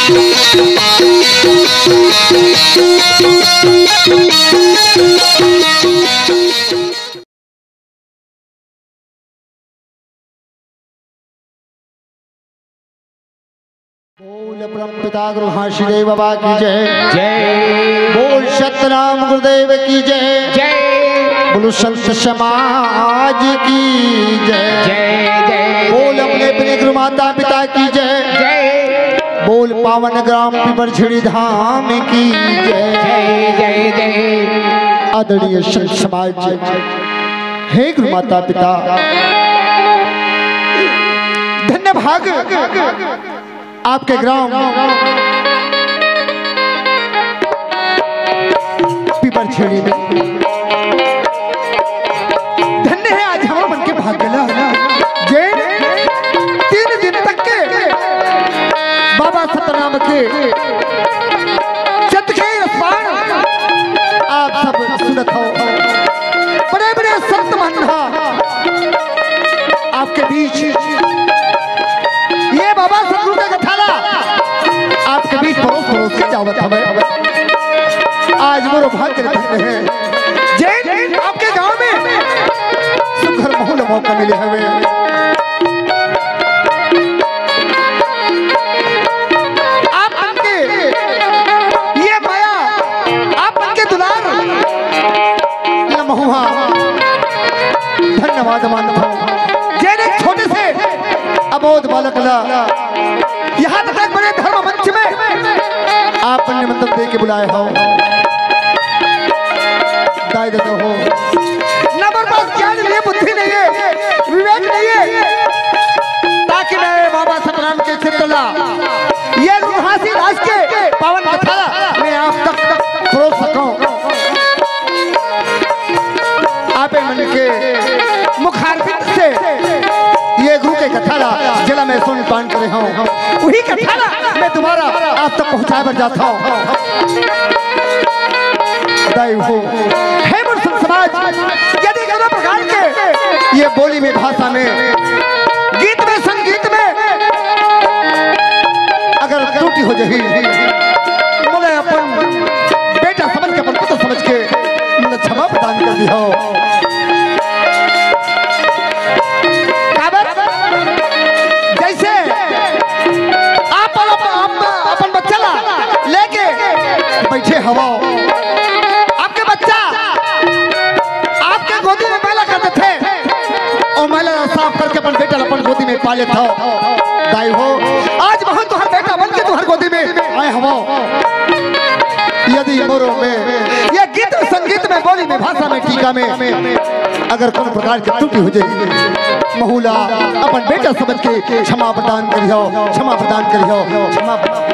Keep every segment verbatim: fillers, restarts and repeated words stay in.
बोल परम पिता गुरु घासीदेव बाबा की जय। जय। बोल सतनाम गुरुदेव की जय। जय। बोलो संत समाज की जय। जय, जय, बोल जय। अपने अपने गुरु माता पिता की जय। जय। बोल पावन ग्राम पिपरछेड़ी धाम की जय। जय, जय, जय। आदरणीय संत समाज, हे गुरु माता पिता, धन्य भाग आपके ग्राम पिपरछेड़ी में। धन्य है आज हमर मन के भाग्य ला, जे तीन दिन तक के बाबा सतनाम के चत के रसपान आप सब सुनत हो। बड़े बड़े संत मन हा आपके बीच ये बाबा सतगुरु का कथा ला आपके बीच परोस परोस के जावत हवे। आज मोरो भाग्य धन्य है, जैन आपके गांव में सुघर महू ल मौका मिले हवे। आप मन के ये मया, आप मन के दुलार ल महू हा धन्यवाद मानत हूँ। जेन एक छोटे से अबोध बालक ला यहाँ तक बड़े धर्म मंच में आप निमंत्रण दे के बुलाए हो। दाई ददा हो, ना मोर पास ज्ञान नहीं है, बुद्धि नहीं है, विवेक नहीं है, ताकि मैं बाबा सतनाम के चित्र ला, ये गुरु घासीदास के पावन कथा ला मैं आप तक, तक परोस सकूं। आपे मन के मुखारविंद से ये गुरु के कथा ला जेला मैं सुन पान करे हूँ, वही कथा ला मैं तुम्हारा आप तक पहुँचाए बर जात हूँ। दाई हो, हे मोर संत समाज, यदि कोनो प्रकार के ये बोली में, भाषा में, गीत में, संगीत में अगर त्रुटि हो जाही, मोला अपन बेटा समझ के, अपन पुत्र समझ के मोला क्षमा प्रदान कर दिहो। काबर? जैसे आप, आप, आप अपन बच्चा ला लेके बैठे हवो, आपके बच्चा आपके गोदी में मैला कर देथे, ओ मैला ला साफ करके अपन बेटा ला अपन गोदी में पा लेथो। दाई हो, आज महूँ तुहर बेटा बन के तुहर गोदी में आए हवो। यदि मोरो में ये गीत संगीत में, बोली में, भाषा में, टीका में अगर कोनो प्रकार के त्रुटि हो जाए, महू ला अपन बेटा समझ के क्षमा प्रदान करिहो, क्षमा प्रदान करिहो, क्षमा प्रदान।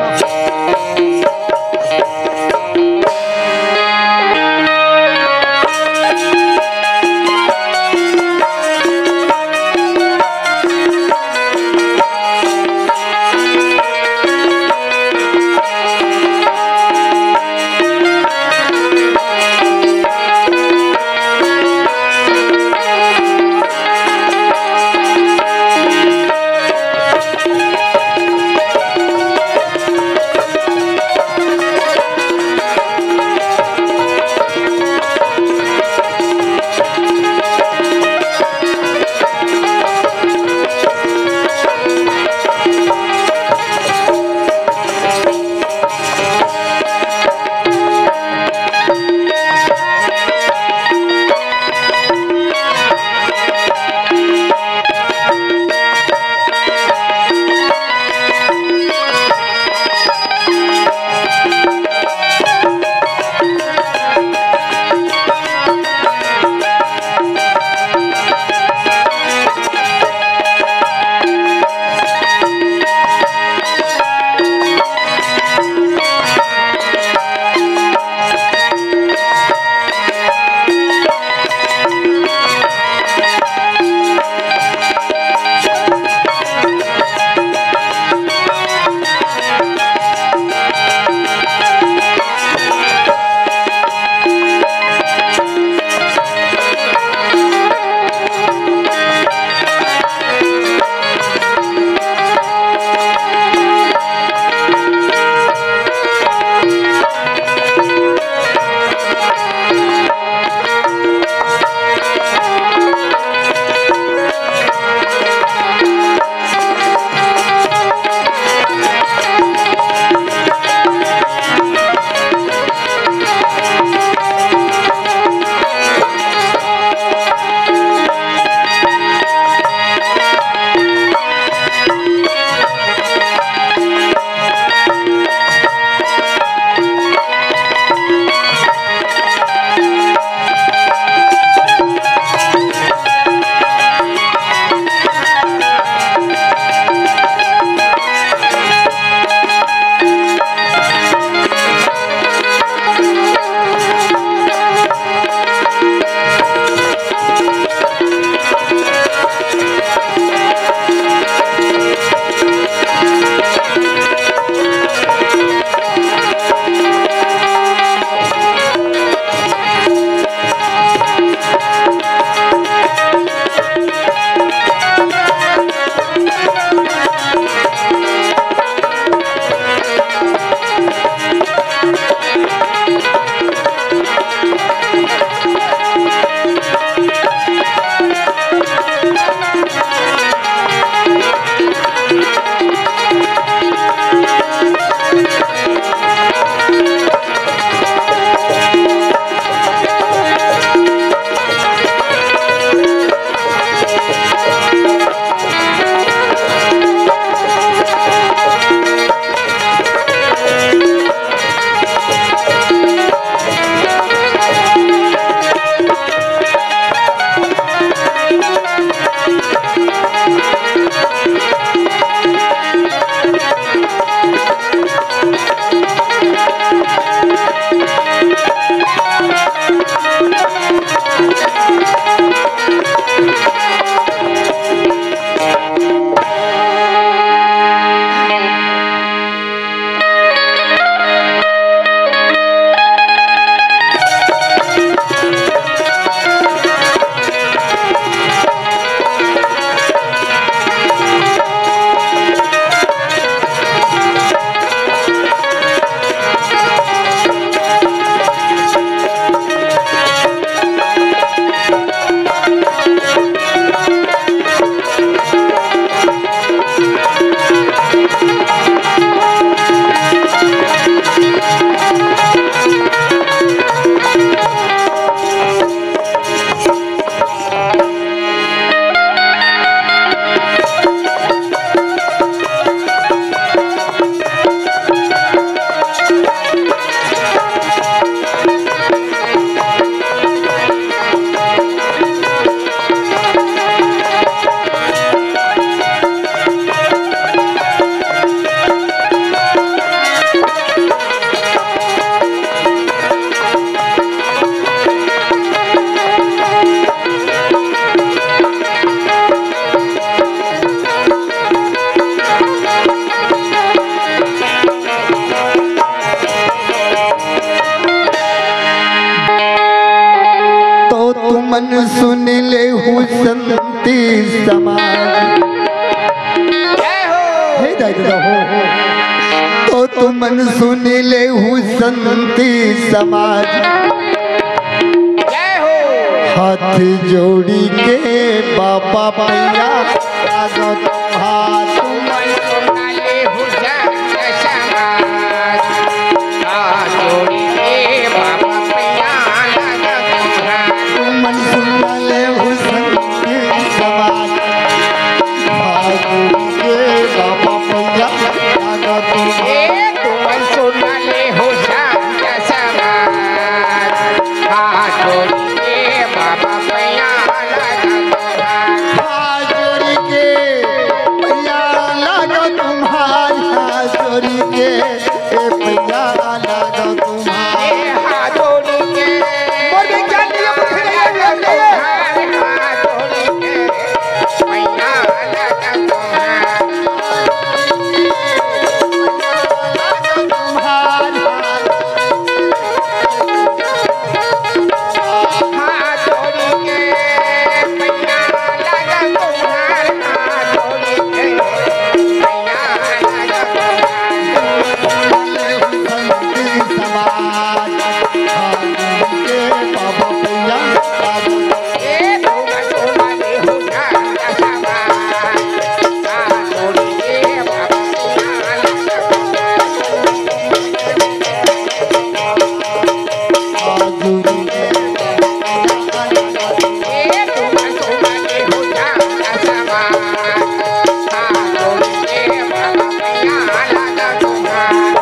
हूँ संती समाज। हे दाई ददा हो, तो तुमन सुन ले हूँ संती समाज। हाथ जोड़ी के बाबा पैया लागो तुम्हार। तुमन सुन ले हूँ संती समाज। हाथ जोड़ी के बाबा पैया लागो तुम्हार। हाथ जोड़ी के पैया लागो तुम्हार, हाथ जोड़ी के ए पैया लागो तुम्हार। मोर बेटा, ये बुद्धि नहीं है, ये नहीं है।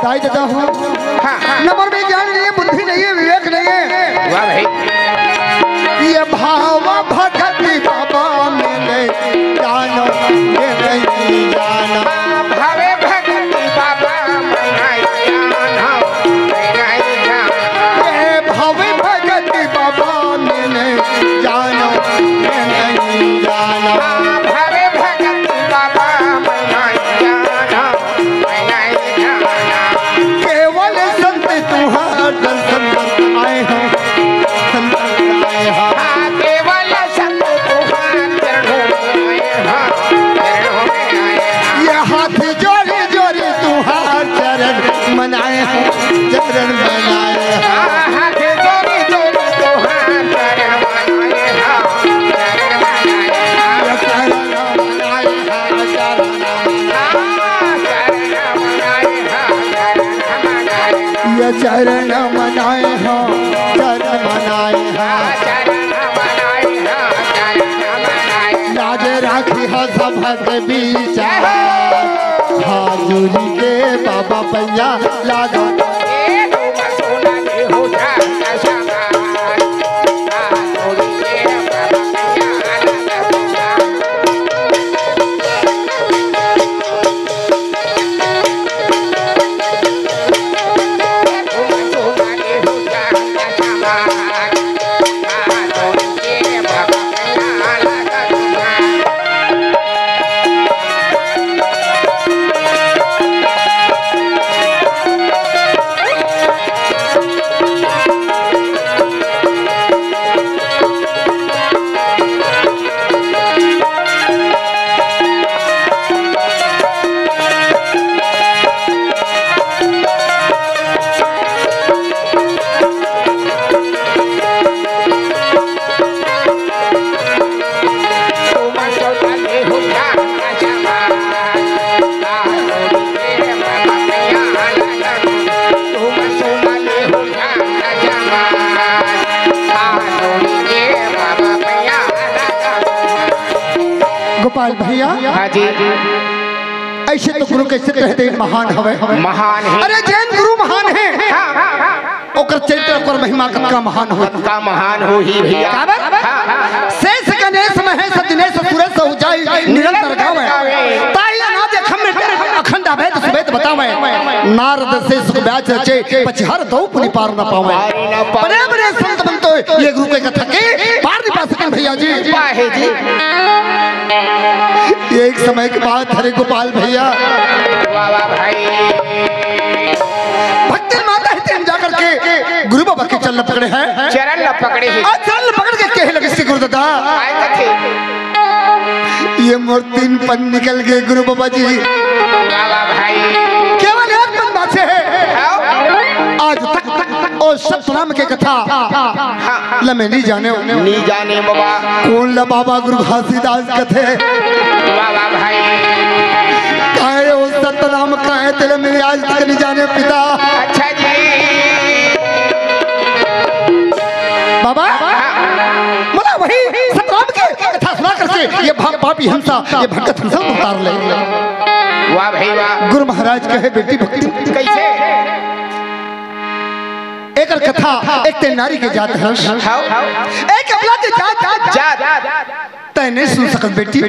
दाई ददा हो, हाँ, हाँ। नंबर में ज्ञान नहीं है, बुद्धि नहीं है, विवेक नहीं है। वाह भाई। ये भाव भगति बाबा में नहीं जानो, ये नहीं जानो। भावे भगति बाबा में नहीं जानो, ये नहीं जानो। ये भावे भगति बाबा में नहीं जानो, ये नहीं जानो। भावे भगति बाबा में नहीं जानो। केवल संत तुम्हार दर्शन आए हैं, संत आए हैं। हाँ, केवल संत तुम्हार चरणों में आए हैं, चरणों में आए हैं। ये हाथ जोड़ी जोड़ी तुम्हार चरण मनाए हैं, चरण मनाए हैं। हाँ, हाथ जोड़ी जोड़ी तुम्हार चरण मनाए हैं, चरण मनाए हैं। ये चरण मनाए हैं, चरण ये चरण मनाए हो, चरण मनाए हो। लाज राखी हो सभा के बीच। हाथ जोड़ी के बाबा पैया लागा। गोपाल भैया, हाँ जी। ऐसे तो गुरु के चित्र है, महान हवे। महान है। अरे, जैन गुरु महान है। हाँ, हाँ, हाँ। ओकर चरित्र, ओकर महिमा कतका महान हो। कतका महान हो ही भैया। काबर? हाँ, हाँ, हाँ। शेष गणेश महेश दिनेश सुरेश हो जाई, निरंतर गावे। ताई अनादि अखंड, अखंड अभेद सुभेद बतावे। नारद शेष व्यास रचे, पचहर दो पुनि पार न पावे। पार न पावे। बड़े बड़े संत मन तो ये गुरु के कथा के पार नहीं पा सके भैया जी। पाहे जी। ये एक समय की बात हरे गोपाल भैया। वाह, वाह भाई। भक्तन माता है, तेन जाकर के गुरु बाबा के चरण पकड़े हैं। चरण ल पकड़े हैं। आज चरण पकड़ के कहे लगिस कि गुरुदादा, काय कथे? ये मोर तीन पन निकल गे गुरु बाबा जी। वाह, वाह भाई। केवल एक पन बाचे हे। हाँ। आज तक ओ सतनाम के कथा हाँ। ल मैं नी जानेंव। नी जानेंव बाबा। कोन ल बाबा गुरु घासीदास कथे? वाह, वाह भाई। काय ओ सतनाम काय तेला मैं आज तक नी जानेंव पिता। अच्छा जी। बाबा, हाँ। मोला वही सतनाम के कथा सुना करके ये भा-, पापी हंसा, ये भगत हंसा उतार ले। वाह भाई वाह। गुरु महाराज कहे, बेटी भक्तिन, कैसे? एकर कथा एक ते नारी के जात हस, हाँ। एक अबला के जात, जात। तैं नहीं सुन सकत बेटी।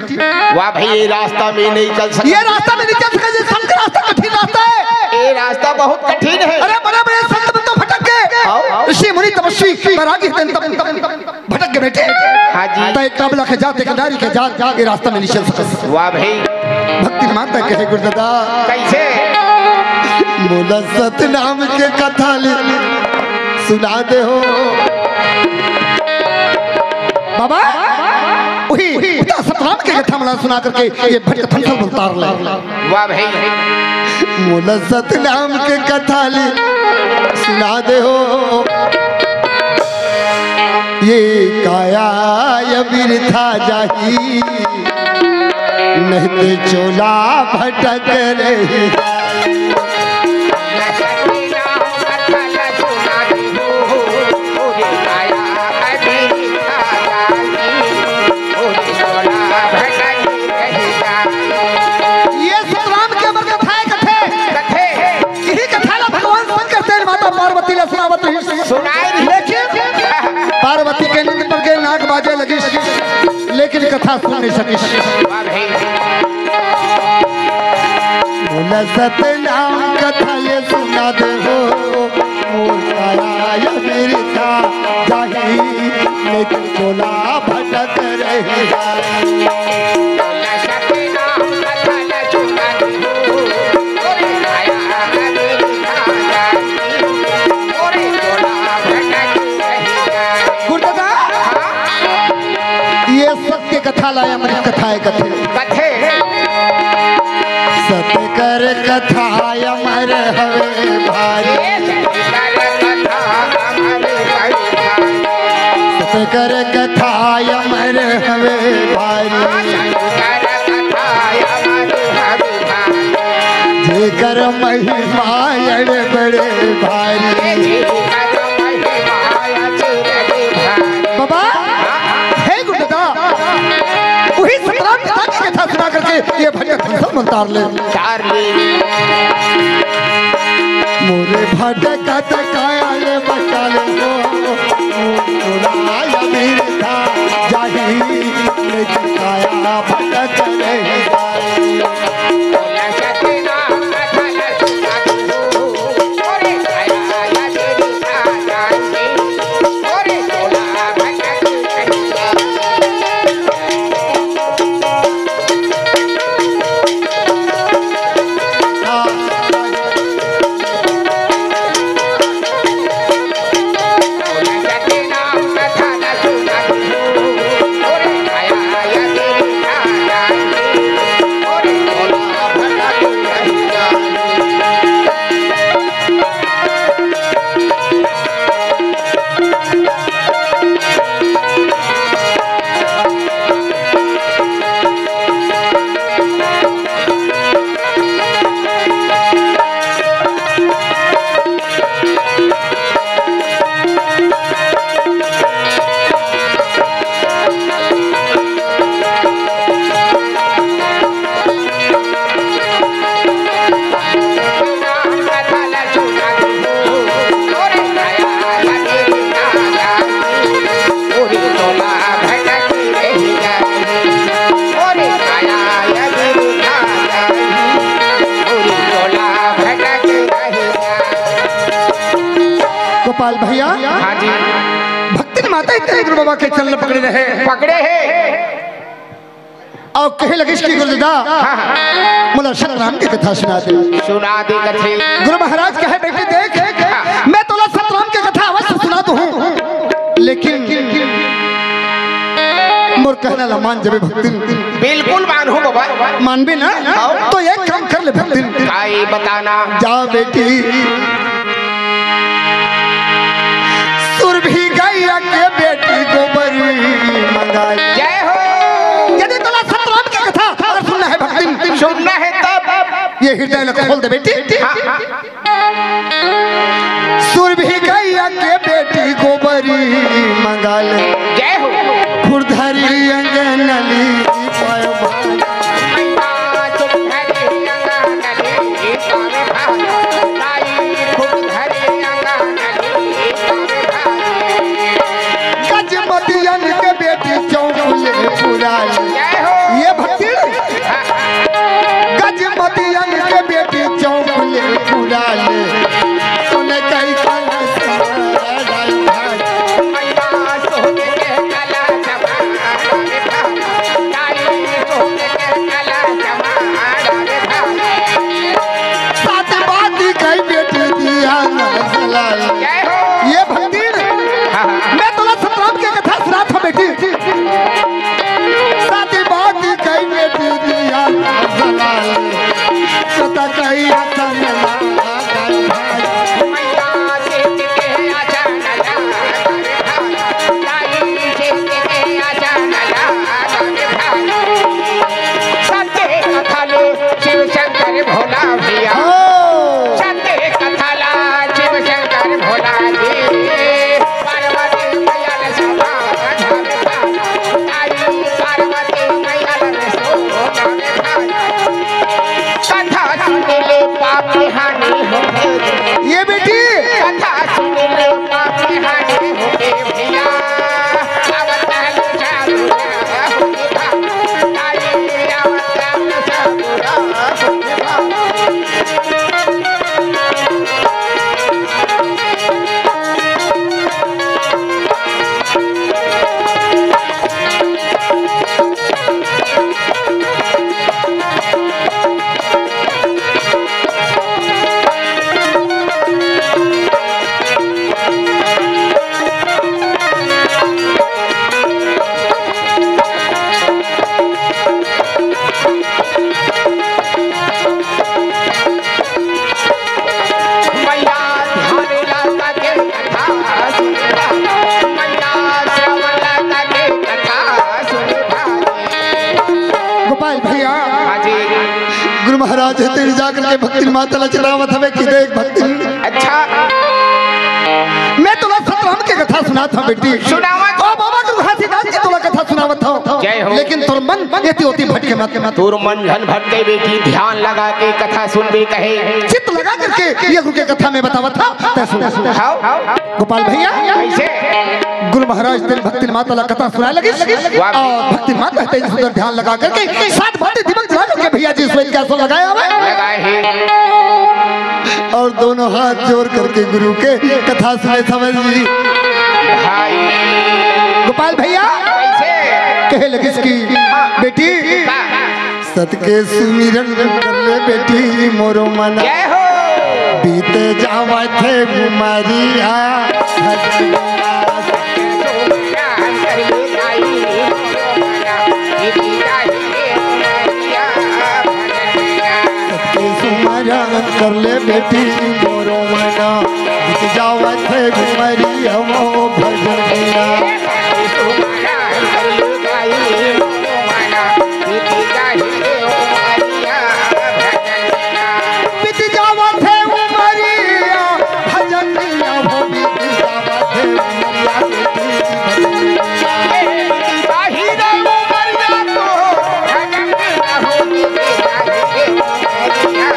वाह भाई, ये रास्ता में नहीं चल सकत। ये रास्ता में नहीं चल सकत, ये संत रास्ता कठिन रास्ता है। ये रास्ता बहुत कठिन है। अरे बड़े बड़े संत मन तो भटक गए। आओ, आओ। ऋषि मुनि तपस्वी वैरागी हतन तब भटक गए बेटे। हाँ जी। तैं एक अबला के जात, एक नारी के जात, ये रास्ता में नहीं चल सकत। वाह भाई। भक्ति माता कहे गुरुदादा। कैसे? मोला सतनाम के कथा ले सुना दे हो। बाबा, वही उता सतनाम के कथा मला सुना करके ये भटकत हंसल उतार ले। वाह भाई। मोला सतनाम के कथा ले सुना दे हो। ये काया ये बिरथा जाही, नहीं ते चोला भटक रही। ये सतनाम के अमर कथा हे, कथे। कथे। इही कथा ला भगवान शंकर तेन माता पार्वती ला सुनावत रहिस। सुनाए रहिस। लेकिन पार्वती के नींद पड़ गे, नाक बाजे लगिस, लेकिन कथा सुन नहीं सकिस। वाह भाई। मोला सतनाम कथा ये सुना दे हो, मोर काया ये बिरथा जाही, नहीं ते चोला भटक रही। गुरुदादा, ये सत्य कथा ला अमृत कथा हे कथे। कथे। सत कर कथा अमर हवे भारी। सत कर कथा अमर हवे भारी। जेकर महिमा अड़ बड़े भारी। बाबा, हे गुरुदादा, वही सतनाम कथा के कथा सुना करके ये भटकत हंसल मन तार ले। तार ले। मोरे भटकत काया ले बचा ले हो, मोर काया बिरथा जाही, लेकिन काया भटक रही जाही। गोपाल भैया, हाँ जी। भक्तिन माता इतने गुरु बाबा के चरण पकड़े रहे। पकड़े हे। अउ कहे लगिस कि गुरुदादा, हाँ, हाँ। मोला सतराम के कथा सुना दे। सुना दे कथे। गुरु महाराज कहे, बेटे देख, हाँ। मैं तोला सतराम के कथा अवश्य सुना दूँ, लेकिन कहना ला मान जबे भक्तिन। बिल्कुल मानहूँ बाबा। मानबे ना? हाँ। तो एक काम कर ले भक्तिन। का ये बताना? जा बेटी, सुरभि गैया के बेटी गोबरी मंगाए। जय हो। यदि तोला सतराम के कथा अगर सुनना हे भक्तिन, सुनना हे तब ये हृदय ला खोल दे बेटी। हाँ, हाँ। सुरभि गैया के बेटी गोबरी मंगाल। जय हो। खुरधरी अंगनली पायो भाई। मैया सुरधरी अंगनली पायो भाई। गजमतियन के बेटी चौगुले पुराली। जय हो। ये भक्ति गजमतियन के बेटी चौगुले पुराली। तूने कई कलश सात बाती कई बेटी दिया ना जलाल। जय हो। ये भक्ति मैं तोला सतराम के कथा सुनात हँव बेटी। सात बाती कई बेटी दिया ना जलाल। सता कई आसन ना सत्य कथा ला शिव शंकर भोला भैया। हो। सत्य कथा ला शिव शंकर भोला जी। पार्वती मैया ला सभा धाम धाम। आई पार्वती मैया ला सोना में धाम। कथा सुन ले पाप हानि होथे। ये बेटी। कथा सुन ले पाप हानि होथे भैया। आवत है चारू मैया ध्यान लगा के कथा सुनबा, मैया श्रवण लगा के कथा सुनबा। गोपाल भैया, हाँ जी। गुरु महाराज हे तेरी जाकर के भक्तिन माता ला चितावत हवे कि देख भक्तिन। अच्छा। मैं तोला सतराम के कथा सुनात हँव बेटी। सुनावत। ओ बाबा गुरु घासीदास जी तोला कथा सुनावत हँव। जय हो। लेकिन तोर मन एती ओती भटके मत। तोर मन झन भटके बेटी, ध्यान लगा के कथा सुनबे कहे। चित लगा करके ये गुरु के कथा मैं बतावत हँव, तैं सुन। हाँ। गोपाल भैया, कैसे? गुरु महाराज तेन भक्तिन माता ला कथा सुनाए लगिस। वाह। अउ भक्तिन माता तेन सुंदर ध्यान लगा करके सात बाती दिमाग लगा करके भैया जी श्वेत के आसन लगाए हवे। लगाए हे। अउ दोनों हाथ जोड़ करके गुरु के कथा सुने समझ जी। भाई। गोपाल भैया, कैसे? कहे लगिस कि हाँ। बेटी, का? सत के सुमिरन कर ले बेटी मोरो मन। जय हो। बीत जावत हे उमरिया। सत के सुमिरन कर ले बेटी मोरो मन। बीत जावत हे उमरिया वो भजनिया। बीत जावत हे उमरिया, भजनिया हो बीत जावत हे उमरिया, बीत जावत हे उमरिया तो, भजनिया हो बीत जावत हे उमरिया।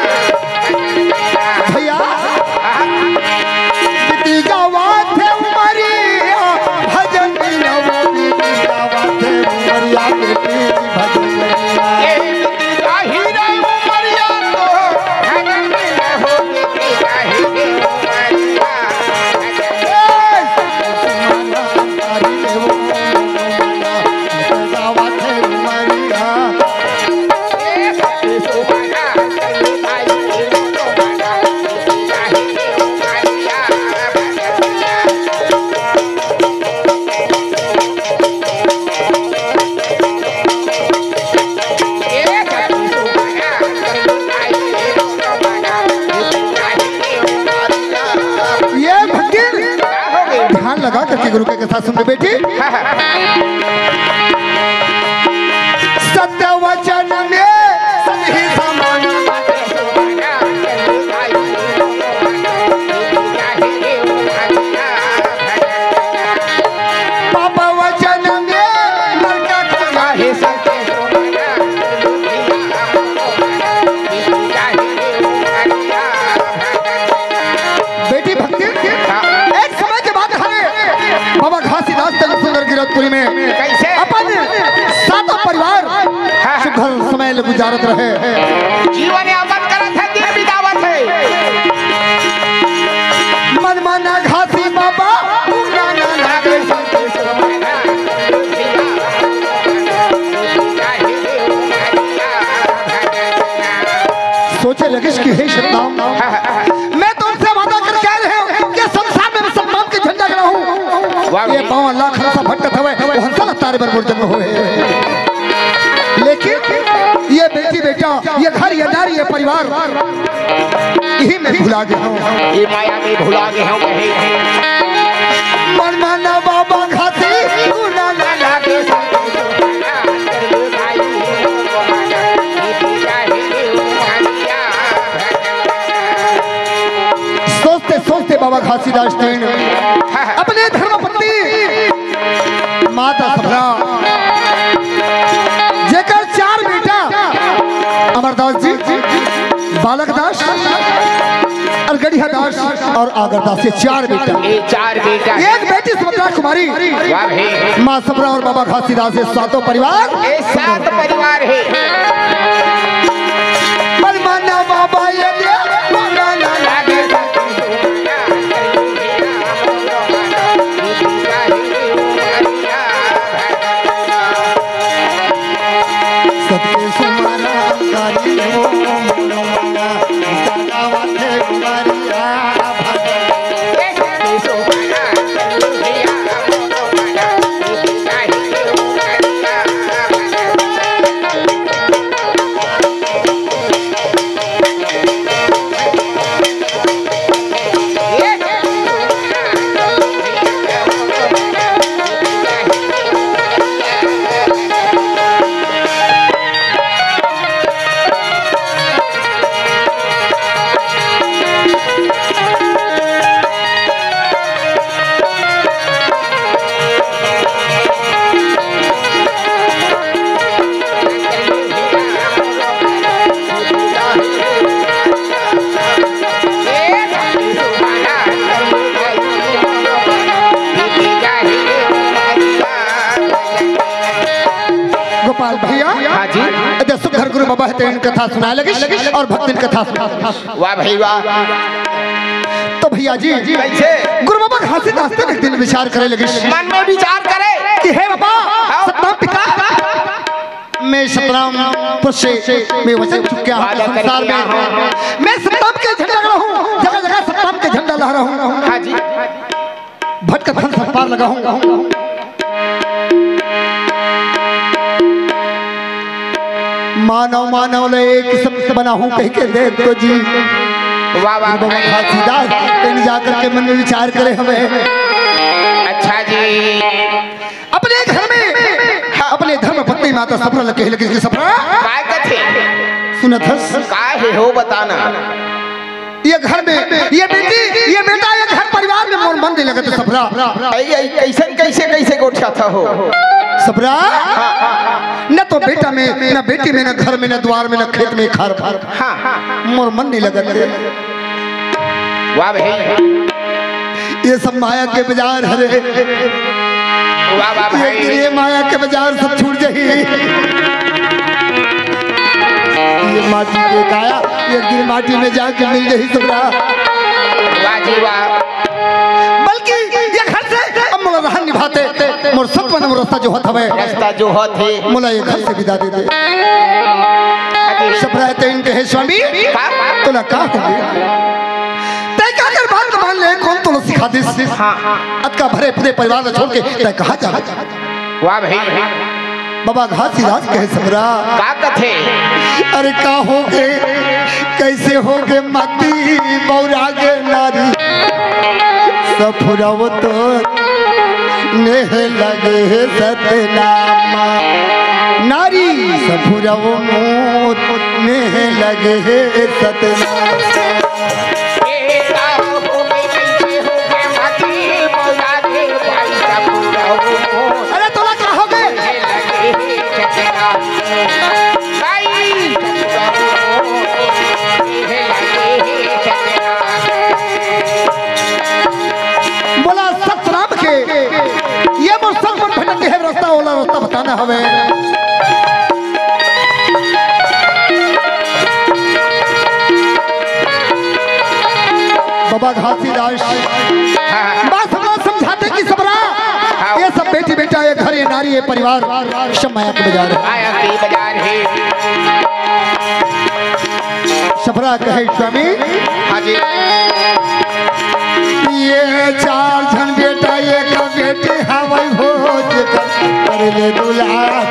भैया, बीत जावत हे उमरिया, भजनिया लगा करके गुरु के कथा सुन ले बेटी। सत्य वचन में सभी समान। पाप वचन में नरक खाना। बेटी भक्ति, एक समय के बात है, बाबा घासीदास तन सुंदर गिरौदपुरी में कैसे? अपन सातों परिवार हाँ। सुघर समय ले गुजारत रहे। जीवन यापन करत हे, दिन बितावत हे। मन माना घासी बाबा, पूरा ना लागे। सोचे लगिस कि हे सतनाम, मैं तो उनसे वादा करके आए रहे हूँ कि संसार में मैं सतनाम के झंडा गड़ा हूँ। वाह ये भाई। पाँव लाख हंसा भटकत हवे, वो हंसा ला तारे बर मोर जन्म होए। लेकिन ये बेटी बेटा, ये घर, ये नारी, ये परिवार, यही में भुला गए हूँ। ये माया में भुला गए हूँ कहीं। मन माना बाबा घासी, तू ना ना लागे। सोचते सोचते बाबा घासीदास तीन अपने धर्म पत्नी माता सफरा, जेकर चार बेटा, अमरदास जी, बालक दास और गढ़िया दास और आगर दास, ये चार बेटा। ये चार बेटा। एक बेटी सुभद्रा कुमारी। वाह भाई। माँ सफरा और बाबा घासीदास, ये सातों परिवार। ये सात परिवार है। पर माना बाबा ये दे, माना ना लागे। सत्य सुमरा करी हो मनुमना, जगावत है उमरिया भगवान। गोपाल भैया, हाँ जी। एदे सुघर गुरु बाबा हे तेन कथा सुनाए लगिस और भक्तिन कथा सुना। वाह भाई वाह। तो भैया जी, कैसे? गुरु बाबा घासीदास तेन एक दिन विचार करे लगिस। मन में विचार करे। कि हे बाबा, हाँ। सतनाम पिता, मैं सतनाम पुर से मैं वचन चुक्या हूँ वादा कर संसार दिया में। हूँ। मैं सतनाम के झंडा लहराहूँ, जगह जगह सतनाम के झंडा लहराहूँ। हाँ जी। भटकत हन सब पार लगाहूँ। मानव मानव ले एक सत्य बनाहूँ कह के देख तो जी। वाह, वाह, बाबा भाई। घासीदास तेन जा करके मन में विचार करे हवे। अच्छा जी। अपने घर में, हाँ। अपने धर्म पत्नी माता सफरा ल कहे लगिस कि सफरा। काय कथे? सुनत हस? का हे हो बताना? ये घर में, ये बेटी, ये बेटा, ये घर परिवार में मोर मन नहीं लगत सफरा। ऐ, ऐ, कैसन, कैसे, कैसे गोठियाथा हो? सफरा, न तो बेटा में, न बेटी में, न घर में, न द्वार में, न खेत में, खार, खार। हाँ, हाँ। मोर मन नहीं लगत। वाह भाई। ये सब माया के बाजार हरे। वाह, वाह भाई। एक दिन ये माया के बाजार सब छूट जाही। ये माटी के काया एक दिन माटी में जाके मिल जाही सफरा। वाह जी वाह। बल्कि ये घर से अब मोला रहन निभाते, मोर सतवन मोर रास्ता जो हत हवे। रास्ता जो हत हे। मोला ये घर से विदा दे दे। सफरा तेन कहे स्वामी, का? तोला का हो गया? तै का कर बात मान ले, कौन तोला सिखा दिस? हाँ। अतका भरे पूरे परिवार ला छोड़ के तै कहाँ जा? वाह भाई। बाबा घासीदास कहे सफरा। का कथे? अरे का होगे, कैसे होगे माटी बौरा गे नारी, सफुरव तो नेह लगे हे सतनामा, नारी सफुरव मोत, नेह लगे हे सतनामा। अरे तोला का होगे? बोला सतराम के, ये मोर संग मन भटक गे हे, रस्ता ओला रस्ता बताना हवे। बाबा घासीदास, हाँ। बात सबला समझाथे कि सबरा, हाँ। ये सब बेटी बेटा, ये घर, ये नारी, ये परिवार, सब माया के बाजार हे। माया के बाजार हे। सबरा कहे स्वामी, हाँ जी। ये चार झन बेटा, एक बेटी हवय हो, जेकर कर ले दुलार,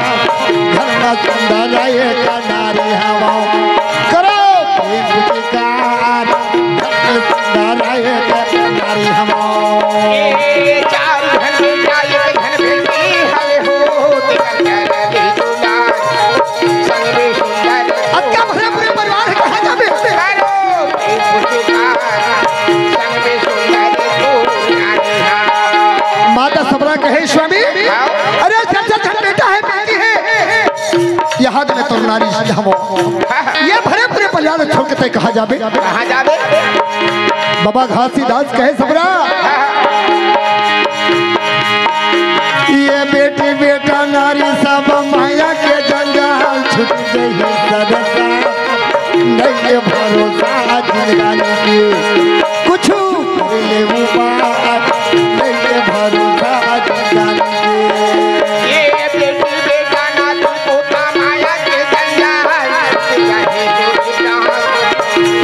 घर में सुंदर एक नारी हवय। करो प्रेम पुकार, घर में सुंदर एक नारी हवय। ये चार झन बेटा, एक झन बेटी हवय हो, जेकर कर ले दुलार, संग में सुंदर। अब का भरे पूरे परिवार कहाँ जाबे? करो प्रेम पुकार, संग में सुंदर को नारी हवय। माता सबरा कहे स्वामी, हाँ। अरे चार चार झन बेटा हे, बेटी हे, ये हाथ में तोर नारी हवय। ये भरे पूरे परिवार छोड़ के तैं कहाँ जाबे? कहाँ जाबे? बाबा घासीदास कहे सबरा, ये बेटी बेटा नारी सब माया के जंजाल, छूट गई सरसा, नहीं ये भरोसा जिंदगानी के, कुछ कर ले वो बात, नहीं ये भरोसा जिंदगानी के। ये बेटी बेटा नारी सब माया के जंजाल, छूट गई सरसा,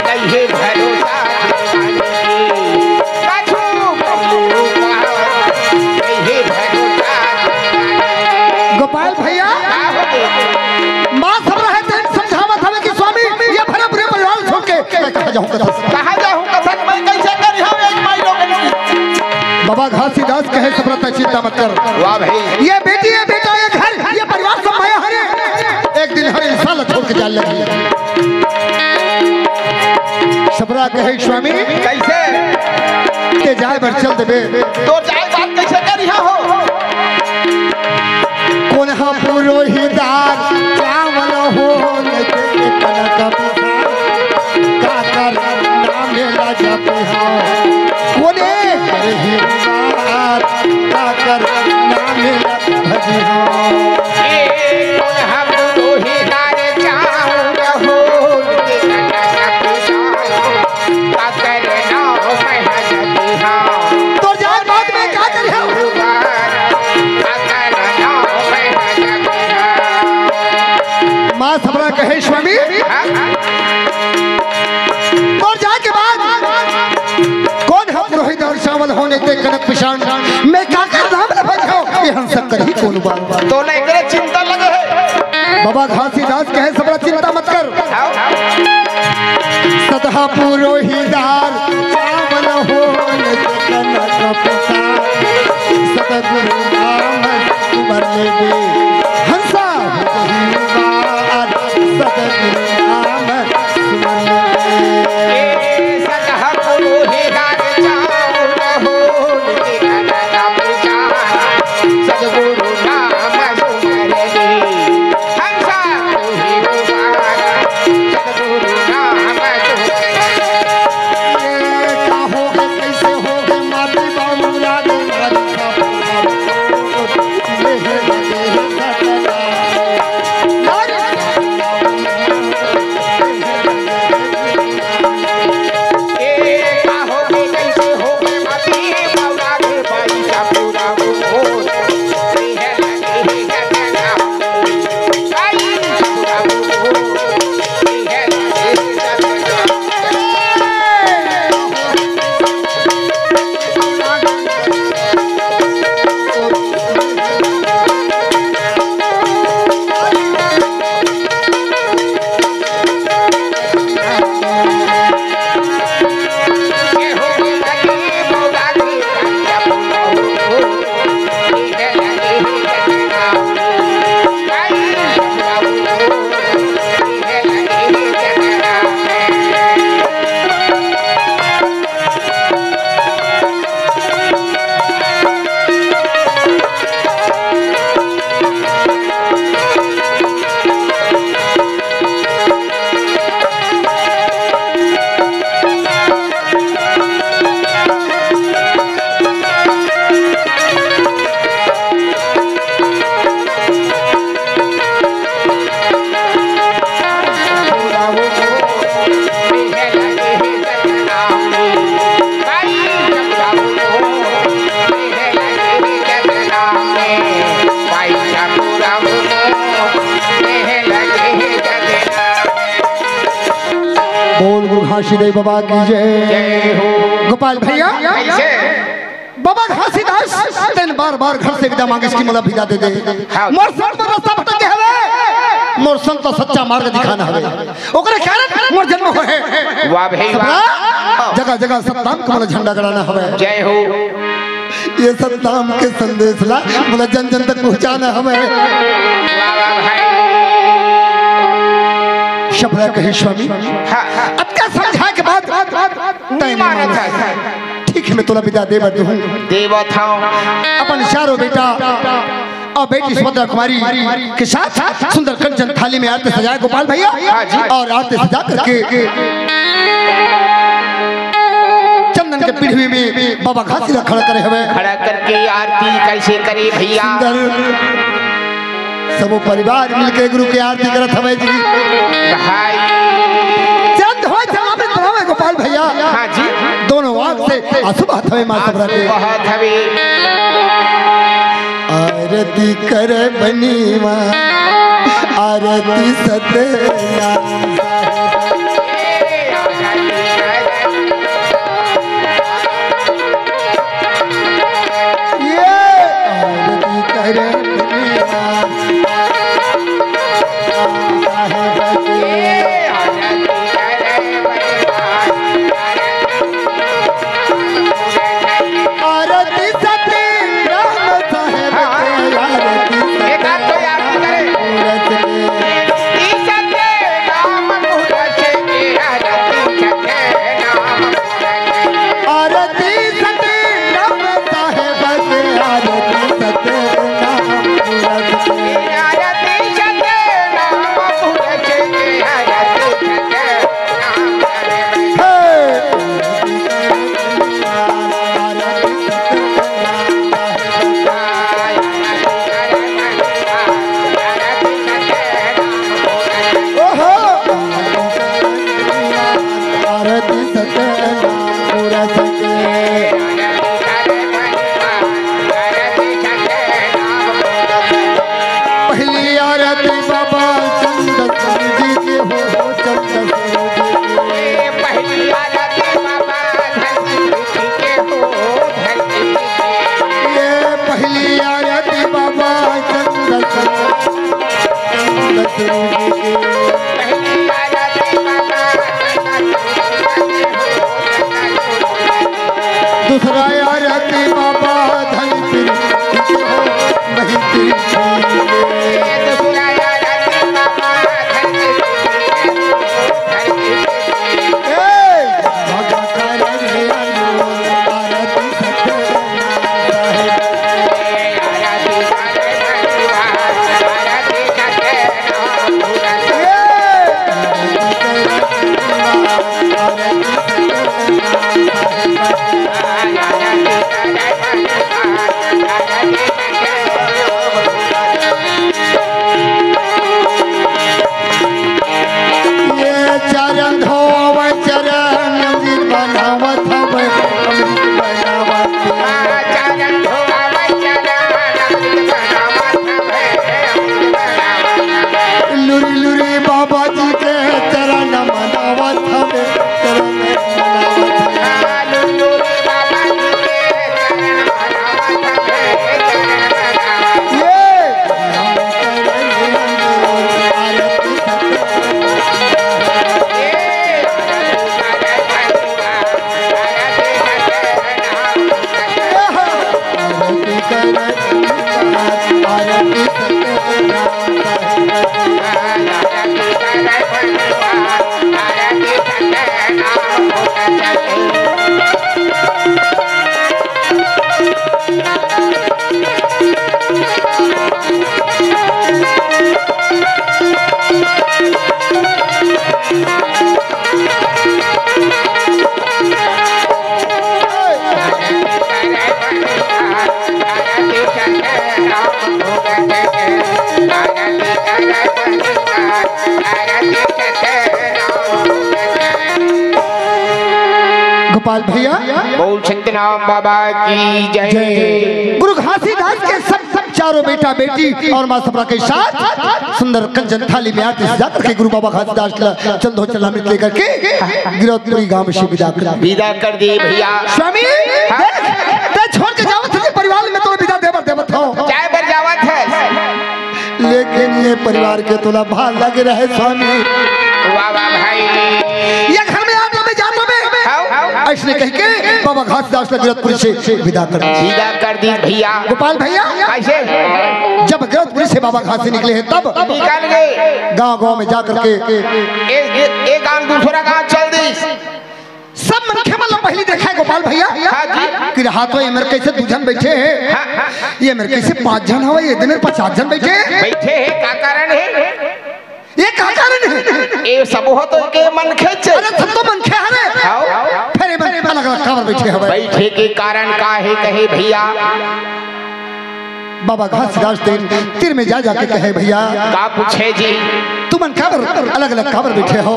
नहीं ये भरोसा जिंदगानी के। गोपाल भैया, माँ सबरा हे तेन समझावत हवे कि स्वामी, ये भरे पूरे परिवार छोड़ के मैं कहाँ जाहूँ कथा? कहाँ जाहूँ कथा? मैं कैसे करिहौं एक माई लोगन की? बाबा घासीदास कहे सबरा तैं चिंता मत कर। वाह भाई। ये बेटी, ये बेटा, ये घर, ये परिवार सब माया हरे। एक दिन हर इंसान ला छोड़ के जाय लगही। सबरा कहे स्वामी, कैसे? तैं जाय बर चल देबे। तोर जाय बात कैसे करिहौं? कोन हा पुरोहितदार चावल हो, लेके कनक पिसान, काकर नाम ला जपिहौं। कोने करही उबार, काकर नाम ला भजिहौं। ए कोन हा पुरोहितदार चावल हो, लेके कनक पिसान, काकर नाम ला जपिहौं। तोर जाय बात मैं का करिहौं? माँ सबरा कहे स्वामी, तोर जाय के बाद कोन हा पुरोहितदार चावल हो, लेके कनक पिसान, मैं काकर नाम ला भजिहौं, ये हंस करही कोन बार बार। तोला एकरे चिंता लगे हे। बाबा घासीदास कहे सबरा चिंता मत कर। सतहा पुरोहितदार चावल हो, लेके कनक पिसान, सतगुरु नाम सुमर लेबे, हंसा हो जही उबार, सतगुरु नाम सुमर लेबे। ए सतहा पुरोहितदार चावल हो, लेके कनक पिसान, सतगुरु नाम सुमर लेबे, हंसा हो जही उबार। घासीदास बाबा की जय। जय हो। गोपाल भैया, कैसे? बाबा घासीदास तेन बार बार घर से विदा मांगिस कि मोला विदा दे दे। हाँ। मोर संत मोर रास्ता भटक गे हवे, मोर संत ला सच्चा मार्ग दिखाना हवे, ओकरे कारण मोर जन्म होए हे। वाह भाई वाह। सबला जगह जगह सतनाम के मोला झंडा गड़ाना हवे। जय हो। ये सतनाम के संदेश ला मोला जन जन तक पहुंचाना हवे। वाह वाह भाई। सबला कही स्वामी, हाँ, हाँ। अतका समझाए के बाद तैं नइ मानत हस। ठीक हे, मैं तोला विदा दे बर दूहूं। देवत हंव। अपन चारों बेटा अउ बेटी सुभद्रा कुमारी के साथ सुंदर कंचन थाली में आरती सजाए गोपाल भैया। हाँ जी। अउ आरती सजा करके चंदन के पीढ़ी में बाबा घासी ला खड़ा करे हवे। खड़ा करके आरती कैसे करे भैया? सुंदर सबो परिवार मिलके गुरु के आरती करत हवे जी। भाई। चंद होय चलावे तलावे गोपाल भैया। हाँ जी। दोनों आंख से आंसू बहत हवे माँ सबरा के। बहत हवे। आरती करे बनी माँ, आरती सतनाम। ये आरती करे बनी माँ, साहेब की। आरती सती राम साहेब के, आरती एक हाथ को आरती करे। मूरत के। आरती सती राम मूरत के, आरती सती राम मूरत के। आरती सती राम साहेब के, आरती सती राम मूरत के। आरती सती राम मूरत के, आरती सती राम हे। ओहो। आरती सतनाम पुरस के। पहली आरती बाबा चंद सूरज की हो, चंद सूरज की। पहली आरती बाबा धरती की हो, धरती की। ये पहली आरती बाबा चंद सूरज, चंद सूरज की। पहली आरती बाबा चंद सूरज की हो, चंद सूरज की। दूसरा आरती बाबा धन पृथ्वी की हो, नहीं पृथ्वी की। ये दूसरा आरती बाबा धन पृथ्वी की हो, धरती की। ये चरण धोव चरण अमृत बनावत हवे, अमृत बनावत। चरण धोव चरण अमृत बनावत हवे, अमृत बनावत हवे। लुरी लुरी बाबा जी के चरण मनावत हवे, चरण मनावत हवे। लुरी लुरी बाबा जी के चरण मनावत हवे, चरण मनावत हवे। ये गोपाल भैया, बोल सत्यनाम बाबा की जय। जय। गुरु घासीदास के सब, सब चारों बेटा बेटी और माँ सबरा के साथ सुंदर कंचन थाली में आरती सजा करके गुरु बाबा घासीदास ला चंदो चलामित लेकर के गिरौदपुरी गांव से विदा कर। विदा कर दिए भैया। स्वामी, देख, ते छोड़ के जावत है परिवार में, तोला विदा देवर देवत हो। जाए बर जावत है। लेकिन ये परिवार के तोला भार लगे रहे स्वामी। वाह, वाह भाई। ये घर में आग लगे, जान लगे। हाउ। ऐसने कह के बाबा घासीदास ला गिरौदपुरी से विदा कर। विदा कर दी भैया। गोपाल भैया, कैसे? जब गिरौदपुरी से बाबा घासी निकले हैं तब निकल गए। गांव गांव में जा करके ए, ए, एक गांव दूसरा गांव चल दी। सब मनखे मन ला पहली देखा है गोपाल भैया। हाँ जी। कि रहा तो ये मेरे कैसे दू झन बैठे हैं, हाँ, हाँ। ये मेरे कैसे पांच झन हवे, ये दे मेरे पचास झन बैठे हैं। बैठे हैं, का कारण है? ये का कारण है? ये सब हो तो के मनखे चे। अरे सब तो मनखे हरे। हाउ। फिर ये मन अलग अलग काबर बैठे हवे। बैठे के कारण का है कहे भैया? बाबा घासीदास तीर में जा जाके कहे भैया। का पूछे जी? तुमन काबर अलग अलग काबर बैठे हो?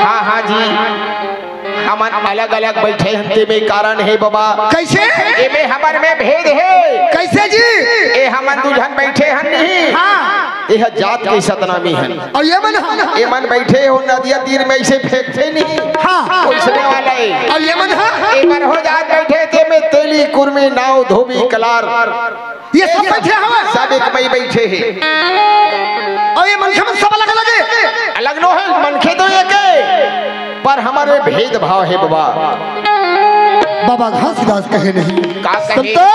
हाँ, हाँ जी। हमन अलग-अलग बैठे हन, तेमे कारण हे बबा। कैसे? एमे हमर में भेद हे। कैसे जी? ए हमन दू झन बैठे हन नहीं। हाँ। एह जात के सतनामी हन। अउ ये मन ह? ए मन बैठे हो नदिया तीर में ऐसे फेंकते नहीं। हाँ। ओइसने वाला हे। अउ ये मन ह? ए मन हो जात बैठे, तेमे तेली, कुर्मी, नाव, धोबी, कलार। ये सब बैठे हवय। सब एक मई बैठे हे। अउ ये मनखे मन सब अलग-अलग हे। अलग नो हे, मनखे तो एक हे, पर हमर में भेदभाव हे बबा। बाबा घासीदास कहे नहीं। का कहे? संतो,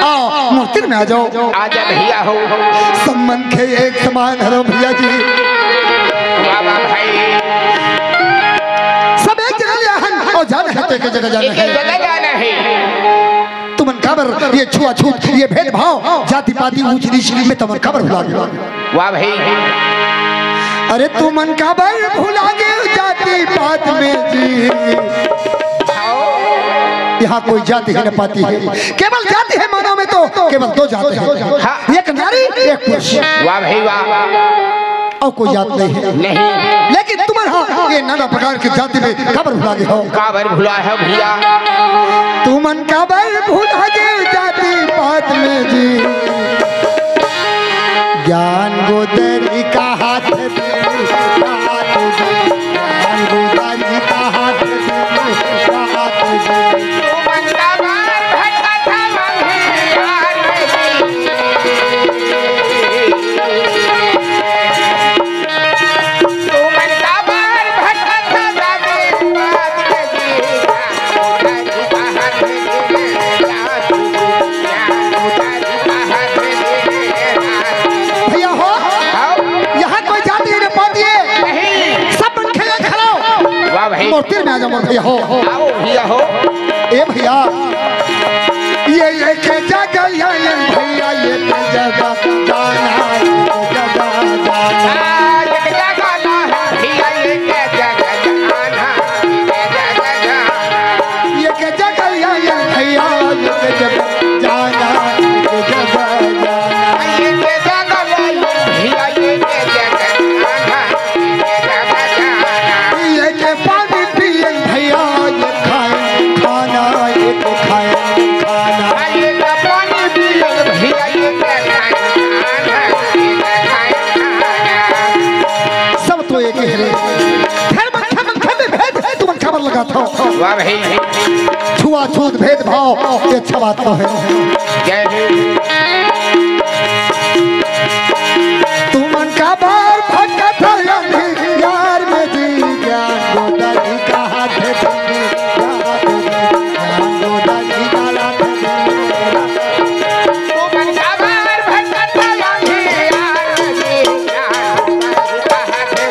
आओ, मोर तीर में आ जाओ। आजा भैया हो। सब मनखे एक समान हरो भैया जी। वाह, वाह भाई। सब एक जगह ले आहन अउ जाना हे तो एक जगह जाना हे। एक जगह जाना हे। तुमन काबर ये छुआछूत, ये भेदभाव, जाति-पाति, ऊंच-नीच में तुमन काबर भुला गे? वाह भाई। अरे तुमन काबर भुला गे जाति-पात में जी? यहाँ कोई जाति ही न पाति हे, केवल जाति हे मानव में तो केवल दो जाति हे, हाँ। एक नारी, एक पुरुष। वाह भाई वाह। अउ कोई जात नहीं हे। नहीं। लेकिन तुमन हा ये नाना प्रकार के जाति में काबर भुला गे हो? काबर भुला हे भैया? तुमन काबर भुला गे जाति-पात में जी? ज्ञान गोदरी का हाथ दे, हाथ दे, ज्ञान गोदरी का हाथ दे, हाथ दे। तुमन काबर भटकत हव अंधियार में जी? भैया हो, यहाँ कोई जाति नहीं पाती है। नहीं। सब मन खेले खड़ो। वाह भाई। मोर तीर में आ जाओ मोर भैया हो। आओ भैया हो। ए भैया, ये एक जगह आयन भैया, एक जगह जाना, एक जगह जाना। आ, एक जगह ना है भैया, एक जगह जाना, एक जगह जाना। एक जगह आयन भैया, एक जगह जाना, एक जगह जाना। एक जगह आयन भैया, एक जगह जाना। ये के पानी पियन भैया, ये खाए खाना, ये तो खाए खाना। ये के पानी पियन भैया, ये के खाए खाना, ये के खाए खाना। सब तो एक ही है रे। फिर मनखे मनखे में भेद हे, तुमन काबर लगात हो? वाह भाई। छुआछूत भेदभाव, ये अच्छा बात तो है। जय हिंद। तुमन काबर भटकत हो अंधियार में जी, ज्ञान गोदरी का हाथ दे, ज्ञान गोदरी का हाथ दे। तुमन काबर भटकत हो अंधियार में जी, ज्ञान गोदरी का हाथ दे।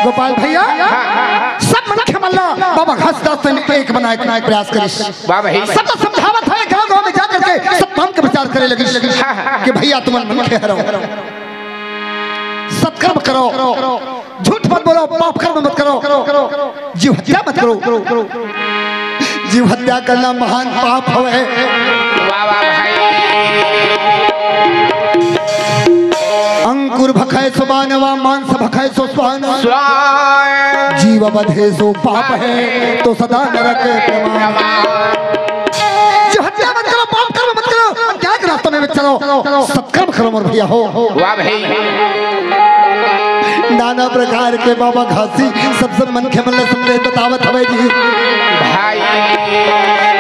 गोपाल भैया, सब मनखे मन ला घासीदास तन एक बनाए के प्रयास करिस। वाह भाई। सबला समझावत हे, गांव-गांव में जा करके सब काम के विचार करे लगिस हाँ, हाँ। कि भइया तुमन मनखे हरव, सत्कर्म करव, झूठ मत बोलव, पाप कर्म मत करव, जीव हत्या मत करव। जीव हत्या करना महान पाप हवे। वाह, वाह भाई। अंकुर भखै सो बानवा, मांस भखै सो स्वान। स्वान। जीव बधे सो पाप है, तो सदा नरक क्रमः। जीव हत्या मत करव, पाप कर्म मत करव, अन्याय के रास्ता में मत चलव, सत्कर्म करव मोर भइया हो। वाह भाई। नाना प्रकार के बाबा घासी सब सब मनखे मन ला संदेश बतावत हवे जी। भाई।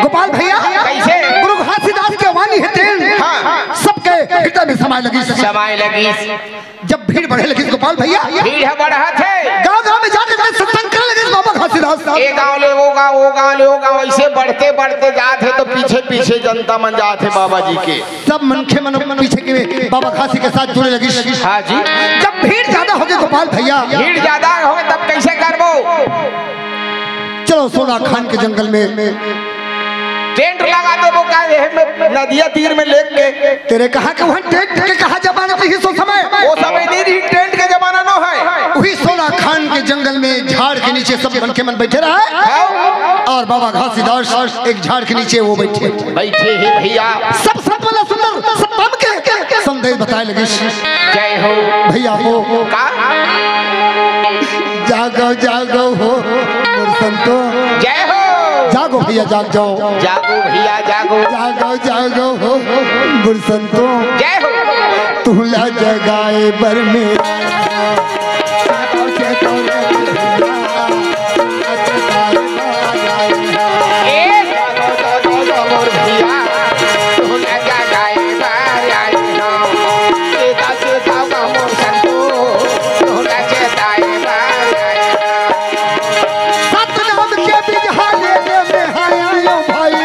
गोपाल भइया, कइसे? गुरु घासीदास के वाणी हे तेन हाँ। सबके हृदय में समाय लगिस। समाय लगिस। जब भीड़ बढ़े लगिस गोपाल भइया, भीड़ ह बढ़त हे। गांव-गांव में जाके सत्संग करे लगिस बाबा घासीदास। ए गांव ले ओ गांव, ओ गांव ले ओ गांव, अइसे बढ़ते बढ़ते जात हे त पीछे पीछे जनता मन जात हे बाबा जी के। सब मनखे मन पीछे के बाबा घासी के साथ जुड़े लगिस। हाँ जी। जब भीड़ ज्यादा होगे गोपाल भइया, भीड़ ज्यादा होगे तब कइसे करबो? चलो सोना खान के जंगल में टेंट लगा देबो का, एह में नदिया तीर में लेक के। तेरे कहाँ के वहाँ टेंट के कहाँ जमाना रहिस ओ समय? ओ समय नइ रहिस, टेंट के जमाना नो हे। उही सोना खान के जंगल में झाड़ के नीचे सब मनखे मन बइठे रहय। हाँ। अउ बाबा घासीदास एक झाड़ के नीचे ओ बइठे। बइठे हे भइया। सब संत वाला सुंदर सत्संग के संदेश बताय लगिस। जय हो। भइया हो। का? जागव, जागव हो मोर संतो। जय हो। जागव भइया, जाग जाव। जागव भइया, जागव। जागव, जागव हो मोर संतो। जय हो। तुला जगाए बर में ए, मोर भइया, तुला जगाए बर आए हो। सीता, सीता का मोर संतो, तुला जगाए बर आए हो। सतनाम के बिजहा लेने में आयो भाई,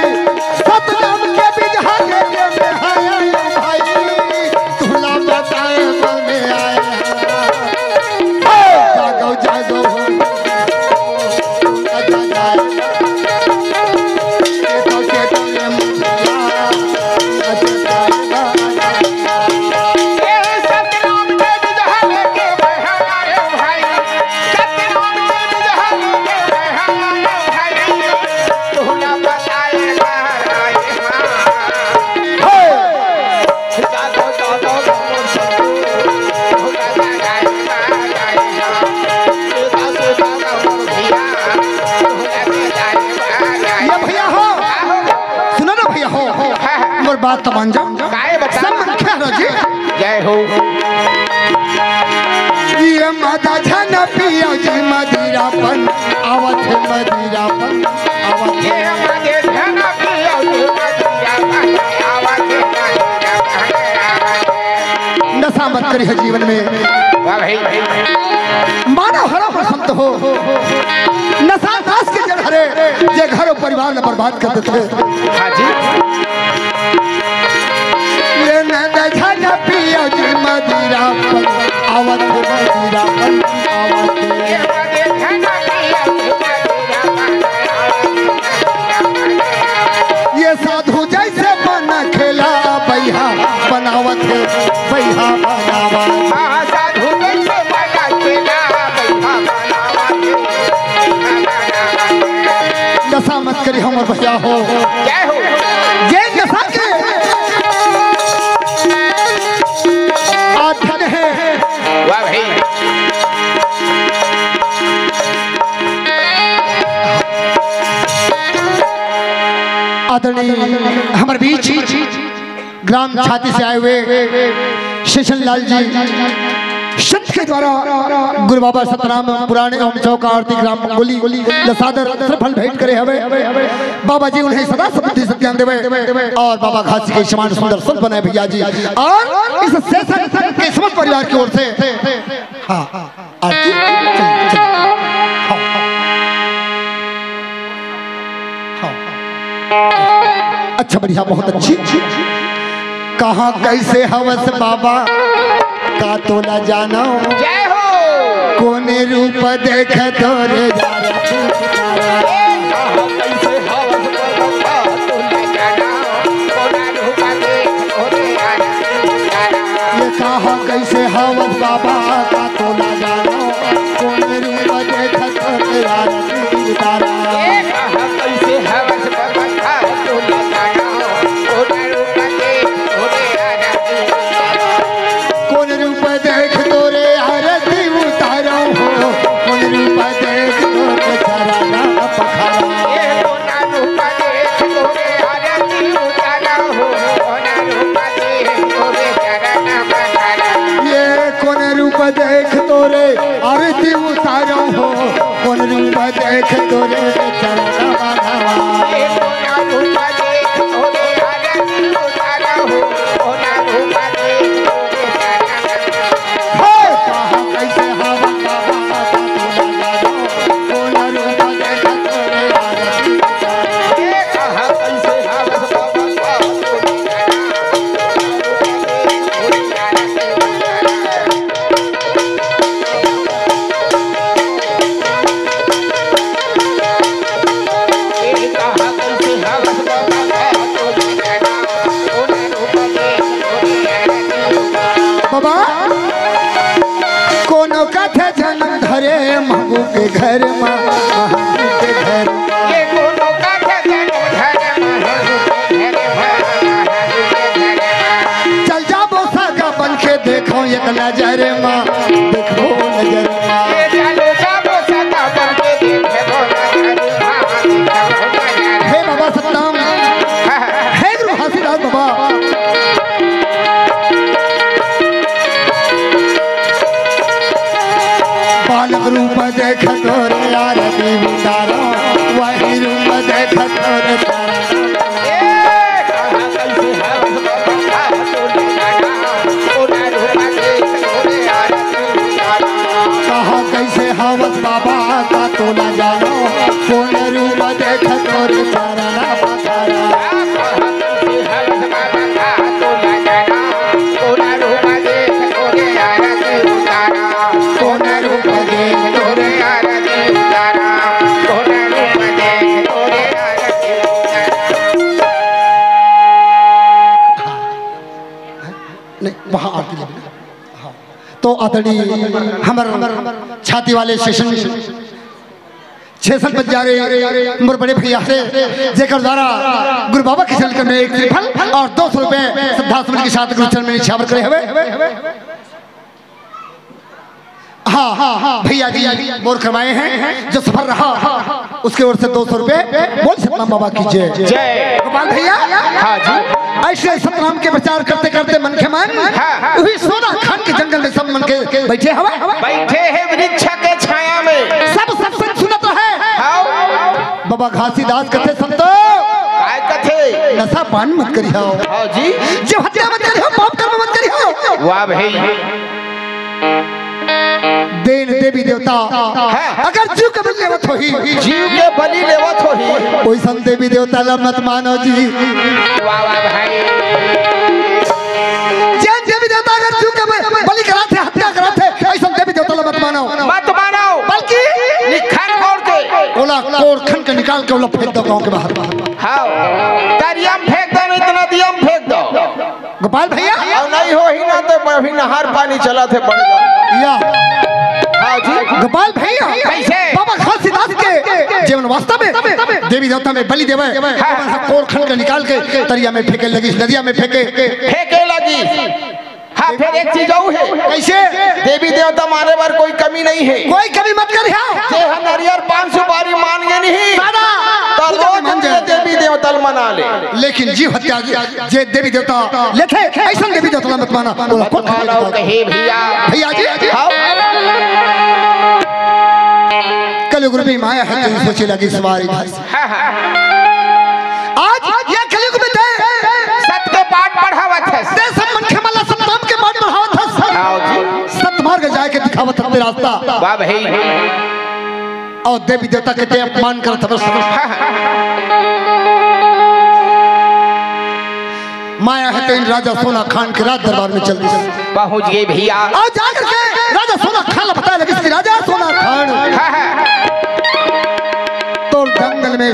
सतनाम के बिजहा लेने में आयो भाई, तुला बताए मन में आए। जागो, जागो। ये भइया हो, सुनो ना भइया हो, मोर बात तो मान जाव। काहे बता? सब मनखे हरव जी। जय हो। ये मदा झन पियो जी मदिरापन, आवत हे मदिरापन, आवत हे। ये मदा झन पियो जी मदिरापन, आवत हे मदिरापन, आवत हे। नशा मत करिहा जीवन में। वाह भाई। मानव हरव संत हो। नशा नाश के जड़ हरे, जे घर अउ परिवार ला बर्बाद कर देथे। हाँ जी। ये नंद झन पियो जी मदिरापन, आवत हे मदिरापन, आवत हे। ये साधु जइसे बन खेला बइहा बनावत हे, बइहा बनावत। हाँ, साधु जइसे बन खेला बइहा बनावत हे। नशा मत करिहा मोर भइया हो। जय हो। ये नशा के आधीन हे। वाह भाई। आदरणीय हमर बीच ग्राम छाती से आए हुए शेषन लाल जी, संत के द्वारा गुरु बाबा सतनाम पुराण एवं चौका आरती ग्राम बंगोली ल सादर श्रफल भेंट करे हवे। बाबा जी उन्हें सदा समृद्धि सत्यान देवे अउ बाबा घासी के समान सुंदर संत बनाए भइया जी। अउ इस शेषन के समस्त परिवार की ओर से हाँ, आरती। चल, चल। हाँ, हाँ। हाँ। अच्छा, बढ़िया, बहुत अच्छी। कहाँ कइसे हवस बाबा, का तोला जानव? जय हो। कोने रूप देखे तोरे यार। कइसे हवस बाबा का तोला जाना, कोना रूप देख तोरे आरती उतारा। ये कहा कइसे हवस बाबा का तोला जाना, कोन रूप देख तोरे आरती उतारा। ये कहा कइसे हवस बाबा का तोला जाना, कोना रूप देख तोरे आरती उतारा। कोन रूप देख तोरे आरती उतारा हो, कोन रूप देख तोरे चरना पखारा। ये कोना रूप देख तोरे आरती उतारा हो, कोना रूप देख तोरे चरना पखारा। ये कोन रूप देख तोरे आरती उतारा हो, कोन रूप देख तोरे चरना पखारा। ये कोना रूप देख तोरे आरती उतारा हो, कोना रूप देख तोरे चरना पखारा। हे, कहा कइसे हवस बाबा का तोला जाना, कोना रूप देख तोरे आरती उतारा। ये कहा कइसे हवस बाबा का तोला जाना, कोना रूप देख तोरे आरती उतारा। बाबा, कोनो कथे जन्म धरे महू के घर मा, महू के घर मा। ये कोनो कथे जन्म धरे महू के घर मा, महू के घर मा। चल जाबो सगा बन के देखो एक नजर मा, देखो नजर मा। ये चलो जाबो सगा बन के देखो नजर मा, देखो नजर मा। हे बाबा सतनाम, हे गुरु घासीदास बाबा। बालक रूप देख तोरे आरती उतारा, वही रूप देख तोरे तारा। कहा कइसे हवस बाबा का तोला जाना, कोन रूप देख तोरे चरना पखारा। कोन रूप देख तोरे आरती उतारा, कोन रूप देख तोरे आरती उतारा, कोन रूप देख तोरे आरती उतारा। नहीं, वहाँ आरती लगी। हाँ। तो आदरणीय हमर छाती वाले सेशन, छेसन बजारे मोर बड़े भैया हे, जेकर द्वारा गुरु बाबा के चरण में एक श्रीफल और दो सौ रुपए श्रद्धा सुमन के साथ गुरु चरण में निछावर करे हवे। हाँ, हाँ, हाँ, भैया जी मोर कमाए हैं, जो सफर रहा, उसके ओर से दो सौ रुपए। बोल सतनाम बाबा की जय। जय। गोपाल भैया, हाँ जी। ऐसे सतनाम के प्रचार करते करते मन के मन, हाँ। वही सोना खान के जंगल में सब मन के बैठे हवा, बैठे हैं वृक्ष के छाया में। सब सत्संग सुनत रहे। हाँ। बाबा घासीदास कथे संतो, काय कथे? नशा पान मत करिहव। हाँ जी। जीव हत्या मत करिहव, पाप कर्म मत करिहव। वाह भाई। देन देवी देवता, हाँ। अगर जीव के बलि लेवत होही, जीव के बलि लेवत होही, ओइसन देवी देवता ला मत मानो जी। वाह, वाह भाई। जेन देवी देवता अगर जीव के ब-, बलि कराथे, हत्या कराथे, अइसन देवी देवता ला मत मानो। मत मानो। बल्कि निखन कोड़ के। ओला कोड़ खन के निकाल के ओला फेंक दो गाँव के बाहर। हाँ, तरिया में फेंक दो, नहीं तो नदिया में फेंक दो। गोपाल भैया। अउ नहीं होही ना तो अभी नहर पानी चलत हे, बढ़ जा। या। हाँ जी। गोपाल भैया। कइसे? बाबा घासीदास के जीवन वास्तव में देवी देवता में बलि देवे। हाँ। ओमन ह कोर खन के निकाल के तरिया में फेंके लगिस, नदिया में फेंके। फेंके लगिस। हाँ, फेर एक चीज अउ हे। कइसे? देवी देवता माने बर कोई कमी नहीं हे। कोई कमी मत करिहा। जे ह नरियर पान सुपारी मान गे नहीं। दादा, त पूजा रोज मान जे जाए। देवी देवता ल मना ले। लेकिन जीव हत्या जे देवी देवता लेथे, अइसन देवी देवता ला मत माना। ओला कोन मानो कहे भैया। भैया जी। हाँ। कलयुग रूपी माया हे, तेन सोचे लगिस सवारी भाई। हाँ, हाँ। आज ये कलयुग में ते सत के पाठ पढ़ावत हस। ते सब मनखे मन ला सतनाम के पाठ पढ़ावत हस। हाँ जी। सतमार्ग जाए के दिखावत हस ते रास्ता। वाह भाई। अउ देवी देवता के ते अपमान करत हवस। माया हे तेन राजा सोना खान के राज दरबार में चल दिस। पहुंच गे भैया। अउ जाकर के राजा सोना खान ला बताए लगिस कि राजा सोना खान, तोर जंगल में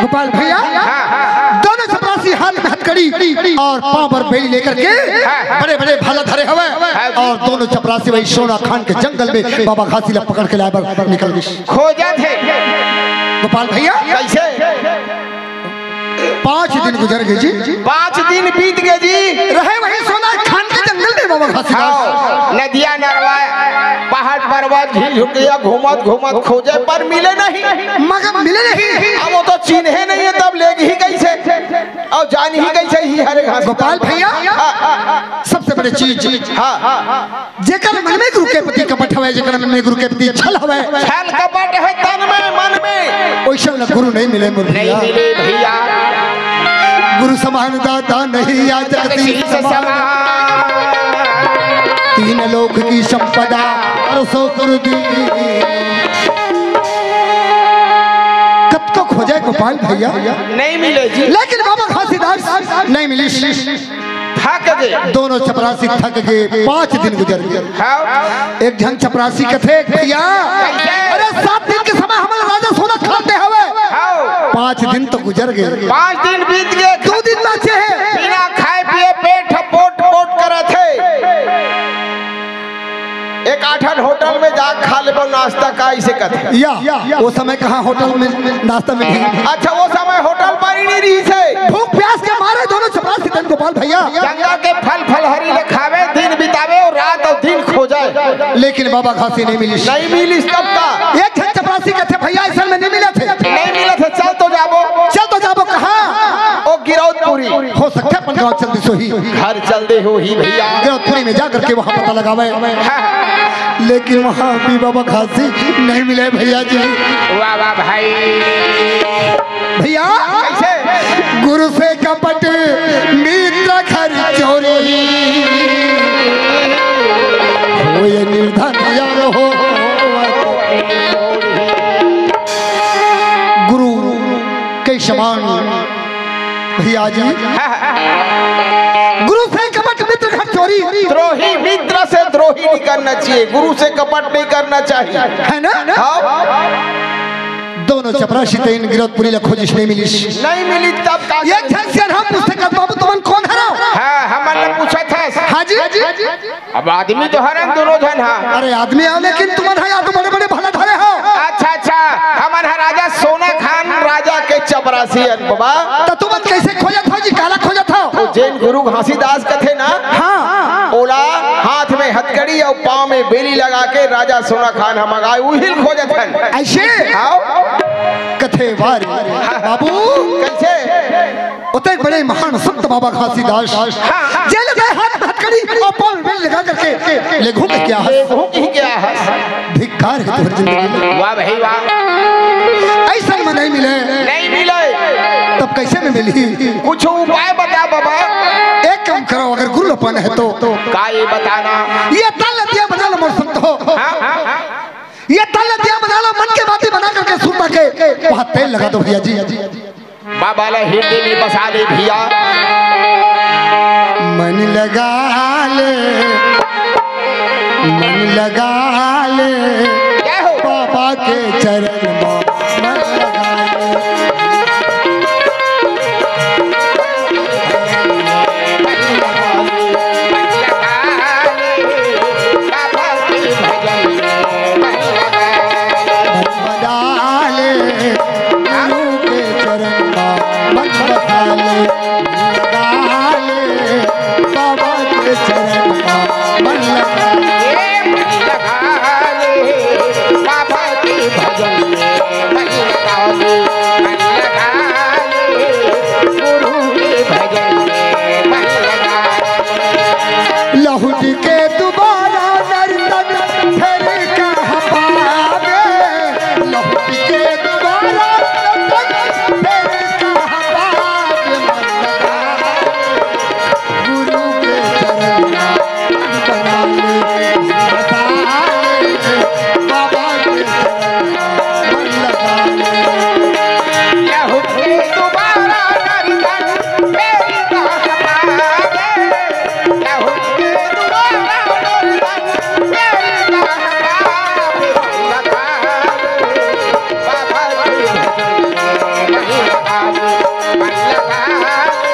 गोपाल भैया, दोनों चपरासी हाथ में हथकड़ी और पांव पर बेड़ी लेकर के बड़े बड़े भाला धरे हवय। हाँ जी। और दोनों चपरासी वही सोना खान के जंगल में बाबा घासी ला पकड़ के लाए बर निकल गइस। खोजत हे। गोपाल भैया, कैसे? पांच दिन गुजर गए जी। पांच दिन बीत गए जी। रहे वही सोना खान के जंगल में बाबा घासीदास। हाँ, नदिया नरवा, पहाड़ पर्वत, झील झुटिया घूमत घूमत खोजे पर मिले नहीं। मगर मिले नहीं। अब वो तो चिन्हे नहीं है, तब लेगही कैसे? और जानही कैसे ही हरे घास? गोपाल भैया, हाँ, हाँ, सबसे बड़े चीज, हाँ, हाँ, जेकर मन में गुरु के प्रति कपट हवय, जेकर मन में गुरु के प्रति छल हवय, छल कपट है तन में, मन में, ओइसन ला गुरु नहीं मिले मोर नहीं भैया। मिले भैया। गुरु समान दाता नहीं आज जगदीश समान। तीन लोक की संपदा और सो गुरु दी। कतको खोजे गोपाल भैया, नहीं मिले जी। लेकिन बाबा घासीदास नहीं मिलिस। थक गए। दोनों चपरासी थक गए। पांच दिन गुजर गए। हाँ। एक झन चपरासी कथे, "भैया, कैसे? अरे सात दिन के समय हमन राजा सोना खान दे हवे। हाँ। पांच दिन तो गुजर गए। पांच दिन बीत गए। दो दिन बाचे हे। बिना खाए पिए पेट पोट पोट करत हे।" एक आठन होटल में जा खा लेबो नाश्ता का, इसे कथे। या, वो समय कहाँ होटल में नाश्ता मिली? अच्छा, वो समय होटल पर ही नहीं रही से। भूख प्यास के मारे दोनों चपरासी धन गोपाल भैया। जंगल के फल फलहरी ले खावे, दिन बितावे और रात और दिन खोजे। लेकिन बाबा घासी नहीं मिली। नहीं मिली तब का। एक झन चपरासी कथे, "भैया, ऐसा में नहीं मिला थे।" नहीं मिला थे, चल तो जाबो। चल तो जाबो, कहाँ? ओ गिरौदपुरी। हो सकता है अपन गाँव चल दे सोही। घर चल दे हो ही भैया। गिरौदपुरी में जा करके वहाँ पता लगावे। हाँ। लेकिन वहाँ भी बाबा घासी नहीं मिले भैया जी। वाह वाह भाई। भैया, कैसे? गुरु से कपट मित्र घर चोरी, होए निर्धन यार हो। गुरु के समान भैया जी। गुरु से कपट मित्र घर चोरी। द्रोही मित्र से द्रोही नहीं करना चाहिए, गुरु से कपट नहीं करना चाहिए। है ना? हाँ। दोनों चपरासी तेन गिरौदपुरी ला खोजिस नहीं मिलिस। नहीं मिली तब का? एक झन से हम पूछथे, "कस बाबू तुमन कोन हरव?" हाँ, हमन ला पूछत हस। हाँ जी। अब आदमी तो हरन दोनों झन हा। अरे आदमी हो, लेकिन तुमन हा या तो बड़े-बड़े भाला धरे हो। अच्छा, अच्छा, हमन हा राजा सोना खान राजा के चपरासी अन बाबा। त तुमन कैसे खोजत हो जी, काला खोजत हो? वो जेन गुरु घासीदास कथे ना, हाँ। ओला हाथ में हथकड़ी और पाँव में बेली लगा के राजा सोना खान हम आए उहिल खोजत हन। ऐसे? आओ। कथे वारी बाबू। कैसे? ओते बड़े महान संत बाबा घासीदास। हाँ, हाँ। जेल गए हाथ में हथकड़ी और पाँव में बेली लगा करके ले घूम के क्या है? घूम के क्या है? धिक्कार है तुम्हारी जिंदगी में। वाह भाई वाह। ऐसा में नहीं मिले। नहीं मिले। तब कैसे में मिली? कुछ उपाय बता बाबा। एक काम करो, अगर गुरु ला पाना है तो। का ये बताना? ये तन ला दिया बना लो मोर संत हो। हाँ, हाँ, हाँ। ये तन ला दिया बना लो, मन के बाती बना करके सुरता के वहाँ तेल लगा दो भैया जी। बाबा ला हृदय में बसा ले भैया। मन लगा ले, मन लगा ले, जय हो। बाबा के चरण में मन लगा ले। बना ले, गुरु के चरण में मन बसा ले। बना ले, बाबा के चरण में मन लगा ले। बाबा के भजन में मन लगा ले, मन लगा ले, गुरु के भजन में मन लगा ले। लहुट के दोबारा नर्तन फिर कहाँ पावे, लहुट के दोबारा नर्तन फिर कहाँ पावे, मन लगा ले, गुरु के चरण में बना ले, बसा ले, बाबा के चरण में मन लगा ले। लहुट के दोबारा नर्तन फिर कहाँ पावे, लहुट के दोबारा नर्तन फिर कहाँ पावे, मन लगा ले, बाबा के भजन में मन लगा ले, मन लगा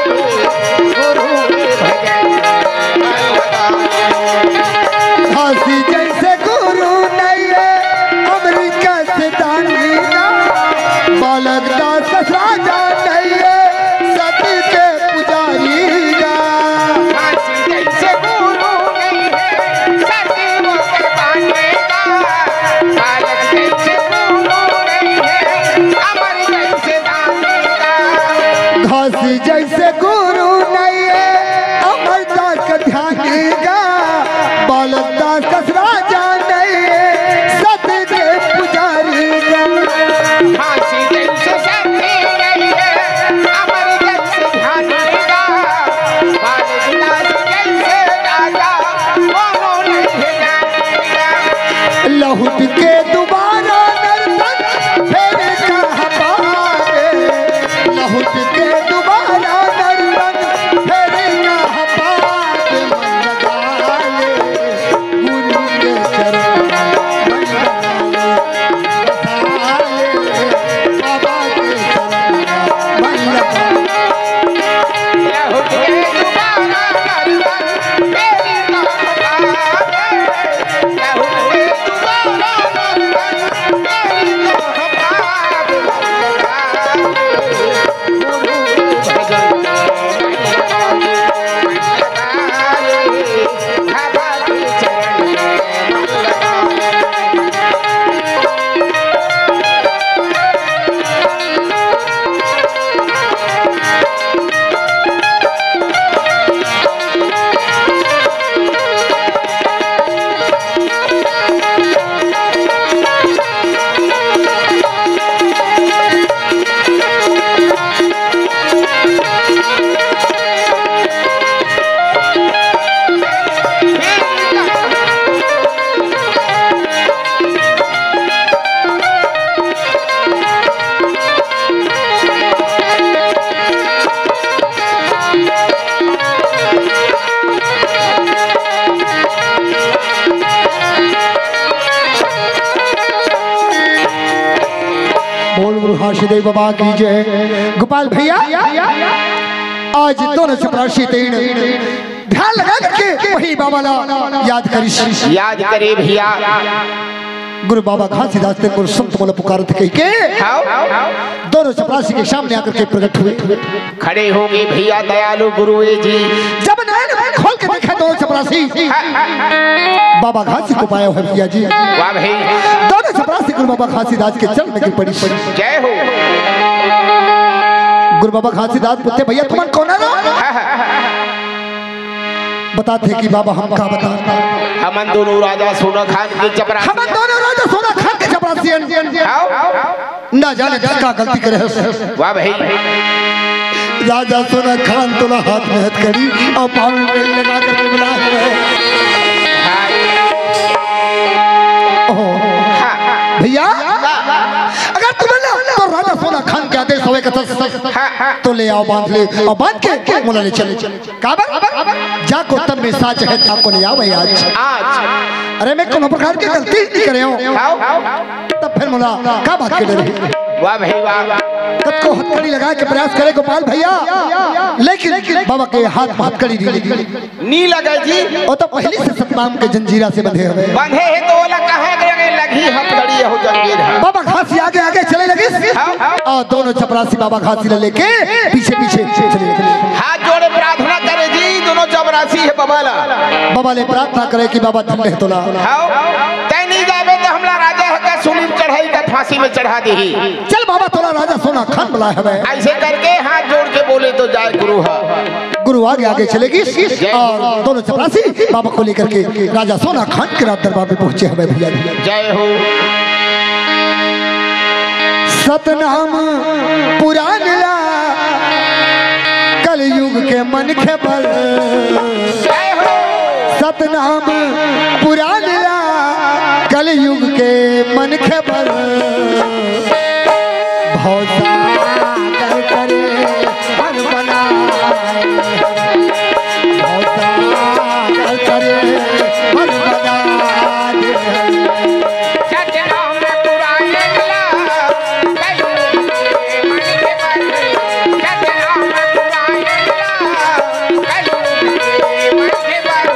ले। घासी जैसे गुरु नहीं है, अमरदास का ध्यानी गा, बालकदास कस राजा नहीं है, सत के पुजारी गा। घासी जैसे सत नहीं है, अमरदास ध्यानी गा, बालकदास जैसे राजा, कोनो नहीं है। लहुट के दोबारा नर्तन फेर कहाँ पावे, लहुट के दोबारा नर्तन फेर कहाँ पावे, मन लगा ले गुरु के चरण, मन लगा ले, बसा ले बाबा के चरण, मन लगा ले। बोल गुरु घासीदास बाबा की जय। गोपाल भैया, आज दोनों चपरासी तीन ध्यान लगा करके वही बाबा ला याद करिस। याद करे भैया। गुरु बाबा घासीदास ते गुरु संत मोला पुकारत कहि के हाव। दोनों चपरासी के सामने आकर के प्रकट हुए। खड़े होंगे भैया दयालु गुरु ए जी। जब नैन खोल के देखे दोनों चपरासी, हाँ। बाबा घासी को पाया है भैया जी। वाह भाई। दोनों चपरासी गुरु बाबा घासीदास के चरण में गिर पड़ी, पड़ी। जय हो। गुरु बाबा घासीदास पूछते, भैया तुमन कौन है? हाँ, हाँ। बताथे कि बाबा हम का बता। हमन दोनों राजा सोना खान के चपरासी। हमन दोनों राजा सोना खान के चपरासी हन। हाव। ना जाने का गलती करे हस। वाह भाई। राजा सोना खान तोला हाथ में हथकड़ी अउ पाँव में बेल लगा करके बुलाए हवय। हाँ। ओहो। हाँ। भैया, हाँ। अगर तुमन ला तो राजा सोना खान के आदेश होवे कथस, हाँ, हाँ। तो ले आव, बांध ले, अउ बांध के मोला ले चल। काबर? जाको तन में साँच हे, ताको ले आव आज। आज। अरे, मैं कोनो प्रकार के गलती नहीं करे हूँ। हाव। तब फिर मोला का बात के डर हे? वाह भाई वाह। तब को हथकड़ी लगाए के प्रयास करे गोपाल भैया, लेकिन बाबा के हाथ में हथकड़ी नहीं लगी। नी लगे जी। वो तो पहली से सतनाम के जंजीरा से बंधे हवे। बंधे हे तो ओला कहाँ के लगे लगी हथकड़ी, यहू जंजीर हे। बाबा घासी आगे आगे चले लगिस। हाँ, हाँ। अउ दोनों चपरासी बाबा घासी ला लेके पीछे पीछे चले लगिस। हाथ जोड़े प्रार्थना करे जी, दोनों चपरासी हे बाबा ला। बाबा ले प्रार्थना करे कि बाबा धन रहे तोला। हाँ, तैं नहीं जाबे तो हमला राजा हे का सूली में चढ़ाई का फांसी में चढ़ा देही। चल बाबा तोला राजा सोना खान बुलाए हवे। ऐसे करके हाथ जोड़ के बोले तो जाए गुरु हा। गुरु आगे आगे चले गिस अउ दोनों चपरासी बाबा को लेकर के राजा सोना खान के राज दरबार में पहुंचे हवे भैया जी। जय हो। सतनाम पुरान ला कलयुग के मनखे बर। जय हो। सतनाम पुरान ला कलयुग के मनखे बर। भवसागर करे मन बनाए, भवसागर करे मन बना दे। सतनाम पुरान ला कलयुग के मनखे बर, सतनाम पुरान ला कलयुग के मनखे बर।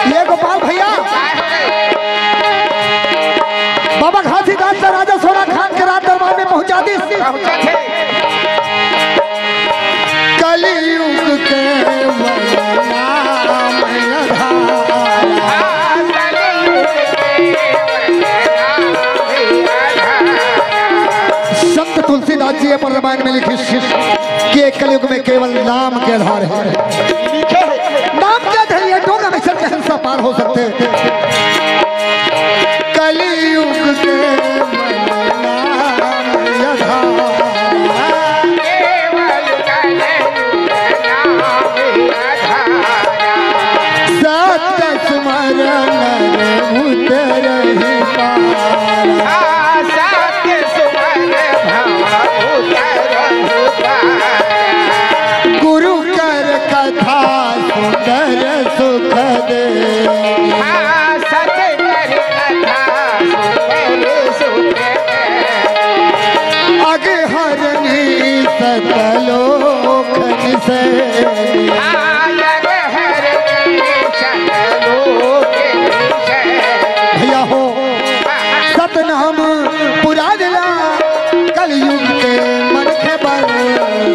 ये गोपाल भैया, बाबा घासीदास ला राजा सोना खान के राज दरबार में पहुंचा दिस। कलयुग के वरना में आधा ये पर रामायण में लिखिस कि ये कलयुग में केवल नाम के आधार हे। नाम के आधार ये डोंगा में चढ़ के हंसा पार हो सकथे। कलयुग के नाम आधार। सत सुमर नर उतरहि पारा। आ, सत सुमर भव उतरहु पारा। गुरु कर कथा सुंदर सुख दे। आ, सत कर कथा सुंदर सुख दे। अगहरनी सतलोक निसैनी। भैया हो, सतनाम पुराजला कलयुग के मनखे बर,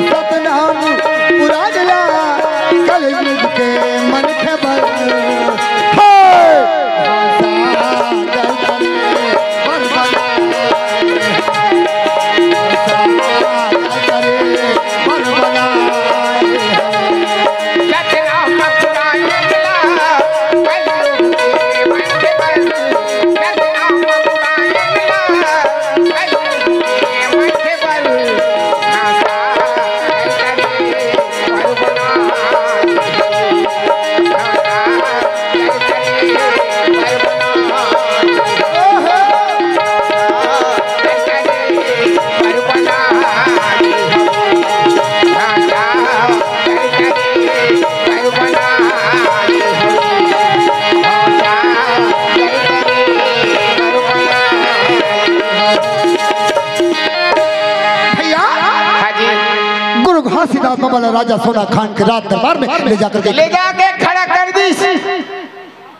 सतनाम पुराजला कलयुग के मनखे बर। हे! भैया, हाँ जी। गुरु घासीदास बाबा ला राजा सोना खान के राज दरबार में ले जाकर के ले जाके खड़ा कर दिस।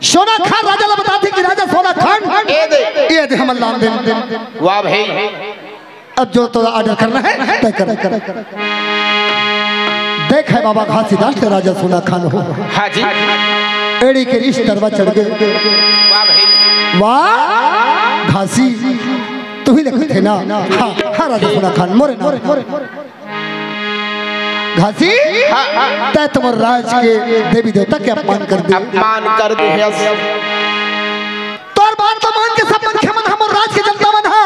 सोना खान राजा ला बताथे कि राजा सोना खान, ये दे। ये दे हमर लान देन। वाह भाई। अब जो तोला order करना हे, तय कर। देख हे बाबा घासीदास ले राजा सोना खान हो। हाँ जी। एड़ी के रिश्त दरवा चढ़ गे। वाह भाई। वाह घासी, तुही लगथे ना? हाँ, हाँ राजा सोना खान, मोरे ना। घासी, हाँ, हाँ। तैं तो मोर राज के देवी देवता के अपमान कर दे। अपमान कर दे हे। तोर बात तो मान के सब मनखे मन, हमर राज के जनता मन हा,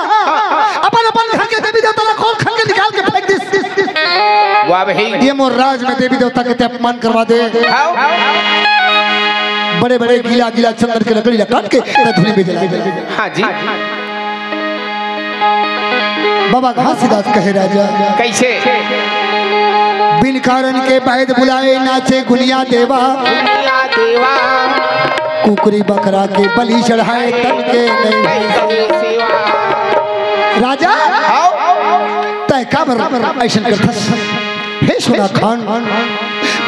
अपन अपन घर के देवी देवता ला खोल खन के निकाल के फेंक दिस। वाह भाई। ये मोर राज में देवी देवता के तैं अपमान करवा दे। हाँ। बड़े बड़े गीला गीला चंदन के लकड़ी ला काट के तैं धूलि में जला दे। हाँ जी। बाबा घासीदास कहे राजा। कैसे? बिन कारण के बैद बुलाए, नाचे गुनिया देवा। गुनिया देवा। कुकरी बकरा के बलि चढ़ाए, तन के नहीं सेवा। राजा, हाँ। तैं काबर अइसन करथस? हे सोना खान,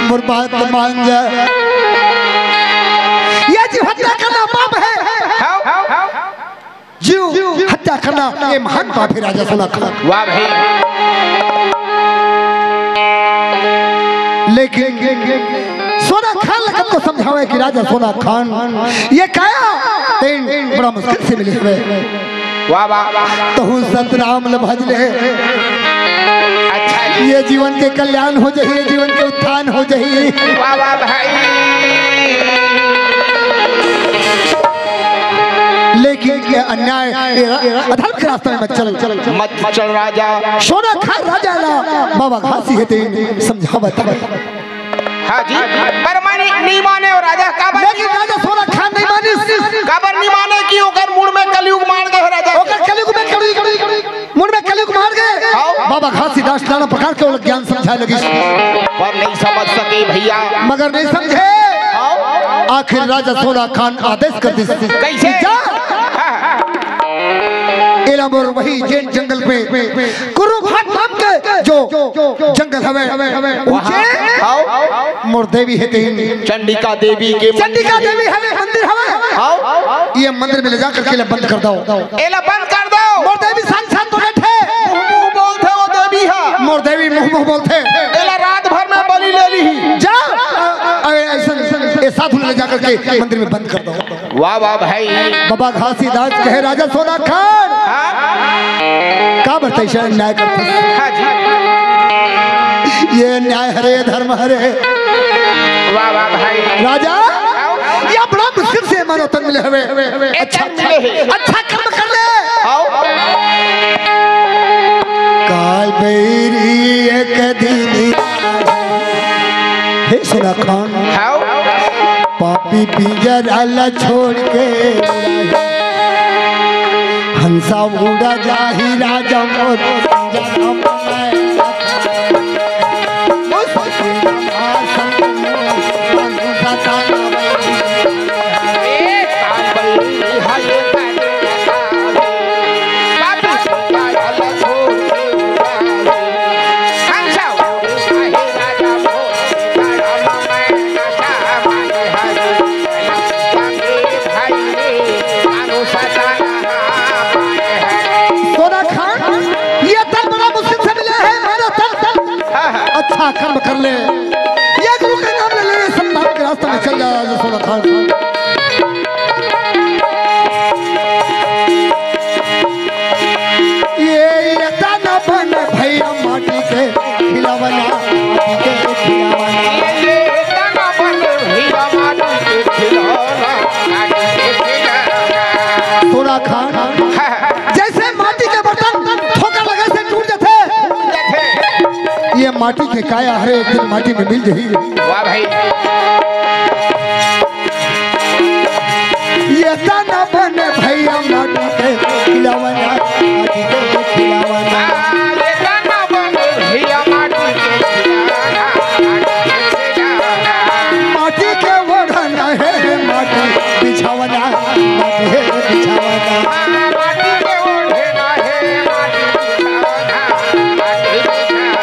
मोर बात मान जा। ये जीव हत्या करना पाप हे। हाँ। जीव हत्या करना ये महान पाप हे राजा सोना खान। वाह भाई। लेकिन सोना खान ला कतको समझावे कि राजा सोना खान ये काया तेन बड़ा मुश्किल से मिले हवे। वाह, वाह, वाह। तहूँ सतनाम ल भज ले। अच्छा जी। ये जीवन के कल्याण हो जाही, ये जीवन के उत्थान हो जाही। वाह, वाह भाई। लेकिन ये अन्याय, ये अधर्म के रास्ते में मत चल। मत चल राजा। सोना खान राजा ला बाबा घासी हे तेन समझावत हे। हाँ जी, पर माने, नहीं माने वो राजा, काबर लेकिन राजा सोना खान नहीं मानिस। काबर नहीं माने कि ओकर मुड़ में कलयुग मार गए हो राजा। ओकर कलयुग में कलयुग, मुड़ में कलयुग मार गए। हाँ। बाबा घासीदास नाना प्रकार के ओला ज्ञान समझाए लगिस। पर नहीं समझ सके भैया। मगर नहीं समझे। हाँ। आखिर राजा सोना खान आदेश कर दिस। कैसे? जा। हाँ। एला मोर वही जेन जंगल में कुरुघाट नाम के जो जंगल हवे, ऊंचे हाँ। मोर देवी हे तेन। चंडिका देवी के चंडिका देवी हवे, मंदिर हवे। हाँ। ये मंदिर में ले जा करके ले बंद कर दो। एला बंद कर दो। मोर देवी साक्षात प्रकट हे। मुंह मुंह बोलथे वो देवी हा। मोर देवी मुंह मुंह बोलथे। एला रात भर में बलि ले ली। जा। अरे अइसन, ए साधु ले जाकर के मंदिर में बंद कर दो। वाह, वाह भाई। बाबा घासीदास कहे, "राजा सोना खान, हाँ? का बर तइसे अन्याय करथस?" हाँ जी। ये न्याय हरे, धर्म हरे। वाह, वाह भाई। राजा, आओ। ये बड़ा मुश्किल से मानव तन मिले हवे। अच्छा, अच्छा, मिले हे। अच्छा कर्म कर ले। आओ। काल बैरी एक दिन, हे सोना खान, आओ। पापी पिंजरा ला छोड़ के हंसा उड़ा जाही राजा मोर। सोना खान, ये तन बड़ा मुश्किल से मिले हे, मानो तन, तन। हाँ, हाँ। अच्छा कर्म कर ले। ये गुरु का नाम ले ले, सन्नाम के रास्ते में चल जा, सोना खान। ये, ये तन बन भैया माटी के खिलौना, माटी के खिलौना। ये तन बन भैया माटी के खिलौना, माटी के खिलौना। सोना खान, हाँ, हाँ। जैसे माटी के बर्तन ठोकर लगे से टूट जाथे, ये माटी के काया हरे एक दिन माटी में मिल जाही। वाह भाई। ये तन बन भैया माटी के खिलौना, माटी के खिलौना। ये तन बन भैया माटी के खिलौना, माटी के खिलौना। माटी के ओढ़ना हे माटी बिछावना, माटी हे बिछावना। माटी के ओढ़ना हे माटी बिछावना, माटी बिछावना।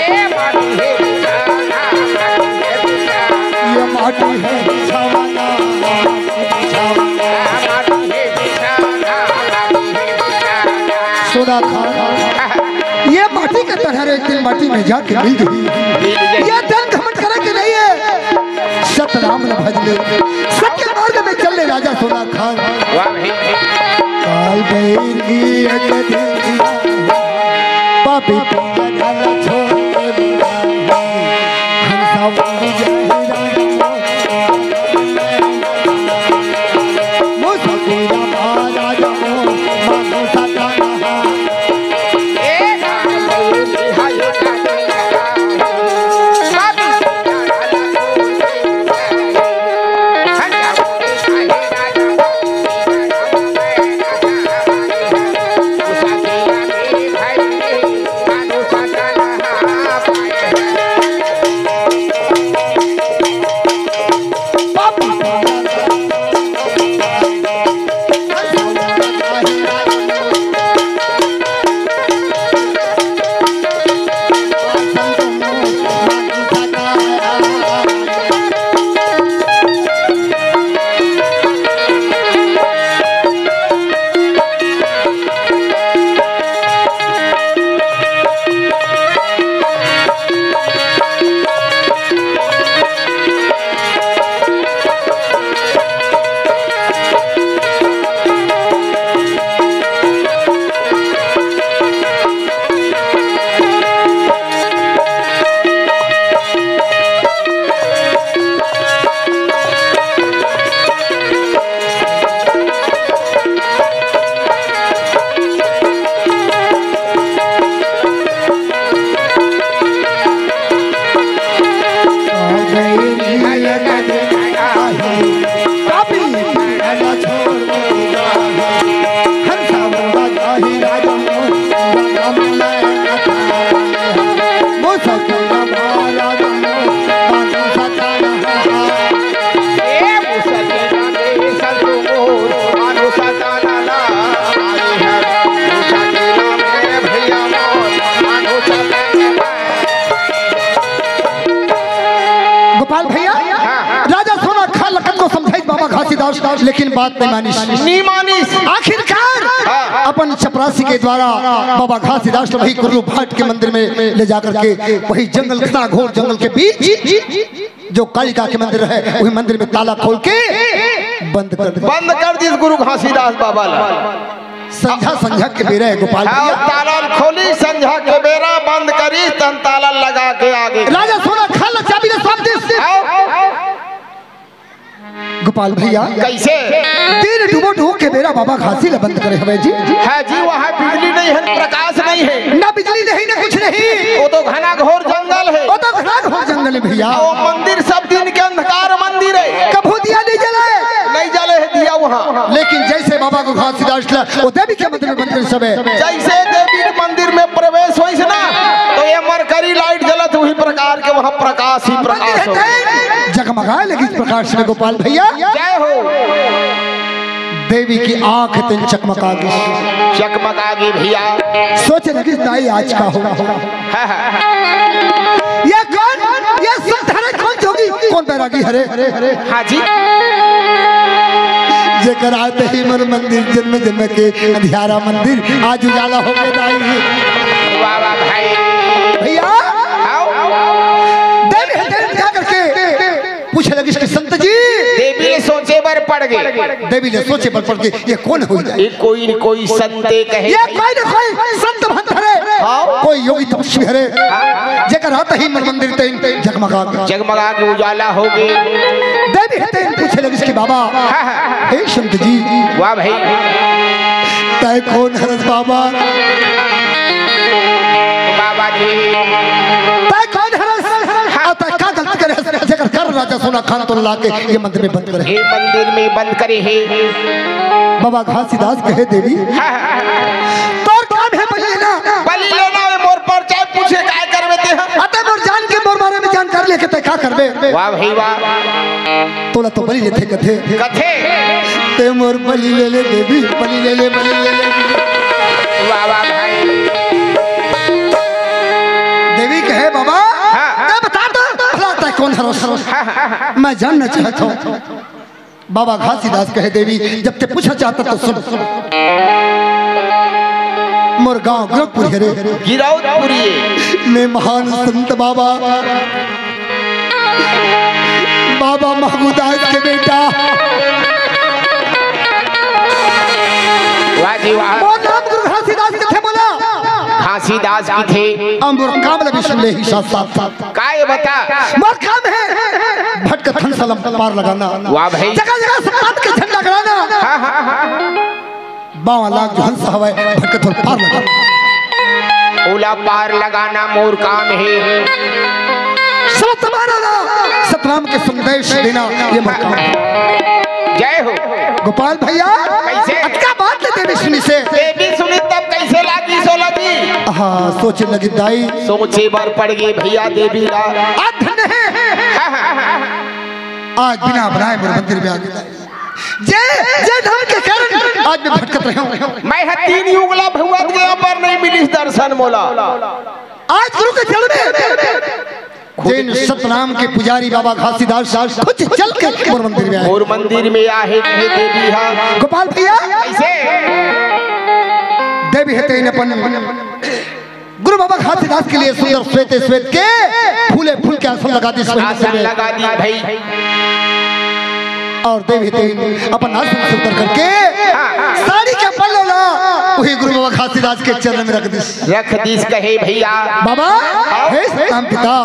ये माटी हे बिछावना, माटी हे बिछावना। ये माटी हे बिछावना, माटी बिछावना। माटी हे बिछावना, माटी हे बिछावना। सोना खान, ये माटी के तरह एक दिन माटी में जाके मिल जाही। ये तन घमंड करे के नहीं हे। सत राम न भज ले, सत्य मार्ग में चल ले राजा सोना खान। वाह भाई। काल बैरी एक दिन पापी पिया घर छोड़ के हंसा उड़ जाही राजा। गोपाल भैया, हाँ, हाँ। राजा सोना खान ल कतको समझाइस बाबा घास घासीदास, लेकिन बात नहीं मानिस। नहीं मानिस। आखिरकार हाँ। अपन चपरासी के द्वारा बाबा घासीदास ल वही कुर्रू भाट के मंदिर में ले जाकर के वही जंगल, घना घोर जंगल के बीच जो कालिका के मंदिर है, वही मंदिर में ताला खोल के बंद कर दे। बंद कर दिस गुरु घासीदास बाबा ला। संझा, संझा के बेरा है गोपाल हाँ, भैया। ताला खोली, संझा के बेरा बंद करी, तन ताला लगा के आगे। राजा सोना खान ला चाबी ला सौंप दिस। हाँ। गोपाल भैया, कैसे? दिन डूबो डूब के बेरा बाबा घासी ला बंद करे हवे जी। है जी, वहाँ बिजली नहीं है, प्रकाश नहीं है। ना बिजली नहीं, ना कुछ नहीं। वो तो घना घोर जंगल है। वो तो घना घोर जंगल है भैया। वो मंदिर सब दिन के अंधकार मंदिर है। कभू दिया नहीं जले। नहीं जले है दिया वहाँ। लेकिन जैसे बाबा को घासीदास ला वो देवी के मंदिर में बंद करे सबे। जैसे देवी के मंदिर में प्रवेश होइस ना, तो ये मरकरी लाइट जलत, वही प्रकार के वहाँ प्रकाश ही प्रकाश हो। जगमगाए लगिस प्रकाश में गोपाल भैया। जय हो। देवी की आंख तेन चकमका गिस। चकमका गी भैया। सोचे लगिस दाई आज का हो। हाँ, हाँ। ये कौन, ये संत हरे, कौन जोगी, कौन बैरागी हरे? हाँ जी। जेकर आते ही मोर मंदिर, जन्म जन्म के अंधियारा मंदिर, आज उजाला हो गया दाई। वाह, वाह भाई। भैया, आओ। देवी हृदय में जा करके पूछे लगिस कि संत जी। देवी ले सोचे बर पड़ गे। देवी ले सोचे बर पड़ गे, ये कौन हो जाए? ये कोई न कोई संते कहे। ये कोई न कोई संत भक्त हरे। हाँ। कोई योगी तपस्वी हरे। हाँ। जेकर आते ही मोर मंदिर तेन जगमगा गे। जगमगा के उजाला हो गे। देवी हृदय में पूछे लगिस कि बाबा, हाँ, हाँ। हे संत जी। वाह भाई। तय कौन हरस बाबा? बाबा जी। तय कौन हरस? हाँ। तय का गलती करे हस, जेकर कर राजा सोना खान तो ला के ये मंदिर में बंद करे। ये मंदिर में बंद करे है। बाबा घासीदास कहे देवी, हाँ, हाँ, हाँ। तोर काम है बलि लेना। बलि लेना है, मोर परचाय पूछे काय करबे ते हा? अते मोर जान के मोर बारे में जानकारी लेके ते का करबे? वाह भाई वाह। तोला तो बलि लेथे कथे। कथे। ते मोर बलि ले ले देवी, बलि ले ले, बलि ले ले। वाह वाह भाई। देवी कहे बाबा, हाँ। ते बता तो, भला ते कौन हरस? हाँ, हाँ, हाँ। मैं जानना चाहता हूँ। बाबा घासीदास कहे देवी, जब ते पूछा चाहता तो सुन। मोर गांव गिरौदपुरी हरे। गिरौदपुरी। मैं महान संत बाबा, बाबा महमूदास के बेटा। वाह जी वाह। मोर नाम गुरु घासीदास कथे मोला। घासीदास कथे। अउ मोर काम ल भी सुन ले ही साथ साथ। काय बता? मोर काम है भटकत हंस ला पार लगाना। वाह भाई। जगह जगह सतनाम के झंडा गड़ाना। हाँ, हाँ, हाँ। बावां लाग जो हंस हवय, भटकत हंस पार लगाना। ओला पार लगाना मोर काम है। सतनाम, सतनाम के संदेश देना ये मोर काम है। जय हो। गोपाल भैया, कैसे? अतका बात ले देवी सुनिस हे। देवी सुनिस तब कैसे लागिस ओला जी? हाँ, सोचे लगिस दाई। सोचे बर पड़ गे भैया देवी ला। अधन है। हाँ, हाँ, हाँ, हाँ। आज बिना बनाए मोर मंदिर में आ गे। जे, जे धन के कारण आज मैं भटकत रहे हूँ। मैं ह तीन युग ला भुवत गेंव पर नहीं मिलिस दर्शन मोला। आज गुरु के चरण में जेन सतनाम के पुजारी बाबा घासीदास खुद चल के मोर मंदिर में आए। मोर मंदिर में आहे कहे देवी हा। गोपाल भैया, कैसे? देवी हे तेन अपन गुरु बाबा घासीदास के लिए सुंदर श्वेत, श्वेत के फूले फूल के आसन लगा दिस। आसन लगा दी भाई। अउ देवी तेन अपन आसन से उतर करके हाँ। साड़ी के पल्लो ला वही गुरु बाबा घासीदास के चरण में रख दिस। रख दिस कहे भैया। बाबा, हे सतनाम पिता।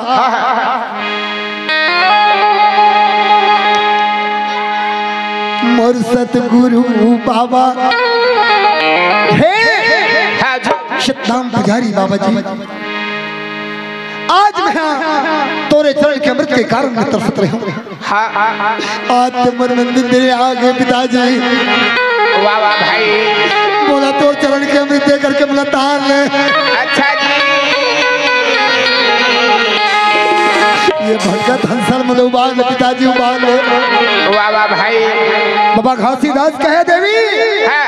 मोर सतगुरु बाबा। हे। हाँ जी। सतनाम पुजारी बाबा जी। आज मैं तोरे चरण के अमृत के कारण मैं तरसत रहे हूँ। हाँ, हाँ, हाँ। आज ते मोर मंदिर में आ गे पिताजी। वाह, वाह भाई। मोला तोर चरण के अमृत दे करके मोला तार ले। अच्छा जी। ये भटकत हंस ला मोला उबार ले पिताजी, उबार ले। वाह, वाह भाई। बाबा घासीदास कहे देवी। हाँ।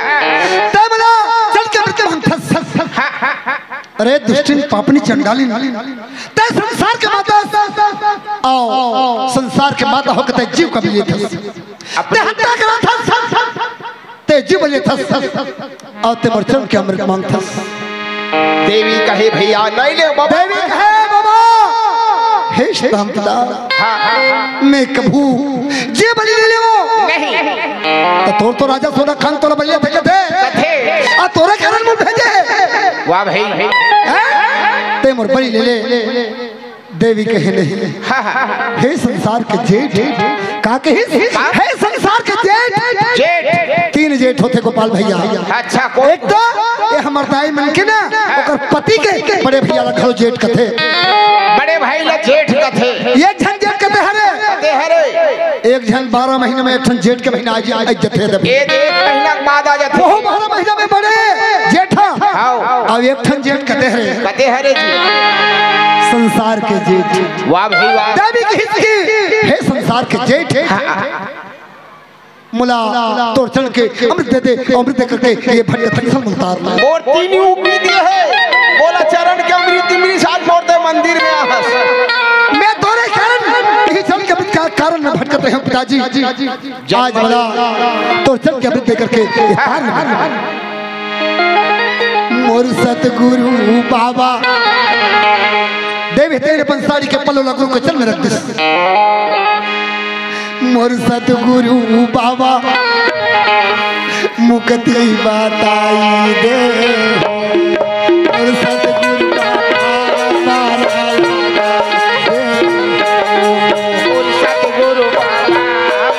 ते मोला चरण के अमृत मांगथस। हाँ, हाँ, हाँ। अरे दुष्टिन पापनी चंडालिन। ते संसार के माता, अउ संसार के माता होके तैं जीव के बलि लेथस। ते हत्या करथस, ते जीव बलि लेथस, अउ ते मोर चरण के अमृत मांगथस। देवी कहे, "भैया, नहीं ले बाबा।" देवी कहे, "बाबा, हे श्याम पिता, हाँ, हाँ, हाँ। मैं कभू जीव बलि नइ लेवों।" नहीं। त तोर तो राजा सोना खान तोला बलि लेथे कथे। कथे। अउ तोरे कारण मोला भेजे हे। वाह भाई। हैं? ते मोर बलि ले ले। देवी कहे, "नहीं।" हाँ, हाँ। हे संसार के जेठ, का कहिस? हाँ। हे संसार के जेठ। जेठ। तीन जेठ होथे गोपाल भैया। अच्छा, कोन? एक तो ये हमर दाई मन के ना, ओकर पति के बड़े भैया ला घलो जेठ कथे। बड़े भाई ला जेठ कथे। एक झन जेठ कथे हरे। कथे हरे। एक झन बारह महीना में एक ठन जेठ के महीना आ जथे। एक, एक महीना के बाद आ जथे। ओहू बारह महीना में बड़े जेठा। हाँ। अउ एक ठन जेठ कथे हरे। कथे हरे जी। संसार के जेठ। वाह भाई वाह। देवी कहिस कि, "हे संसार के जेठ, हाँ, हाँ। मोला तोर चरण के अमृत दे दे, अमृत दे करके ये भटकत संसार में उतार दे।" मोर तीन उम्मीद ये हे, मोला चरण के अमृत मिलिस, आज मोर ते मंदिर में आहस। मैं तोरे कारण, यही चरण के अमृत का कारण मैं भटकत रहे हूँ पिताजी। आज मोला तोर चरण के अमृत दे करके ये तार में मोर सतगुरु बाबा। देवी तेरे अपन साड़ी के पल्लो ला गुरु के चरण में रख दिस। मोर सतगुरु बाबा मुक्ति बताई दे। मोर सतगुरु बाबा, मोर सतगुरु बाबा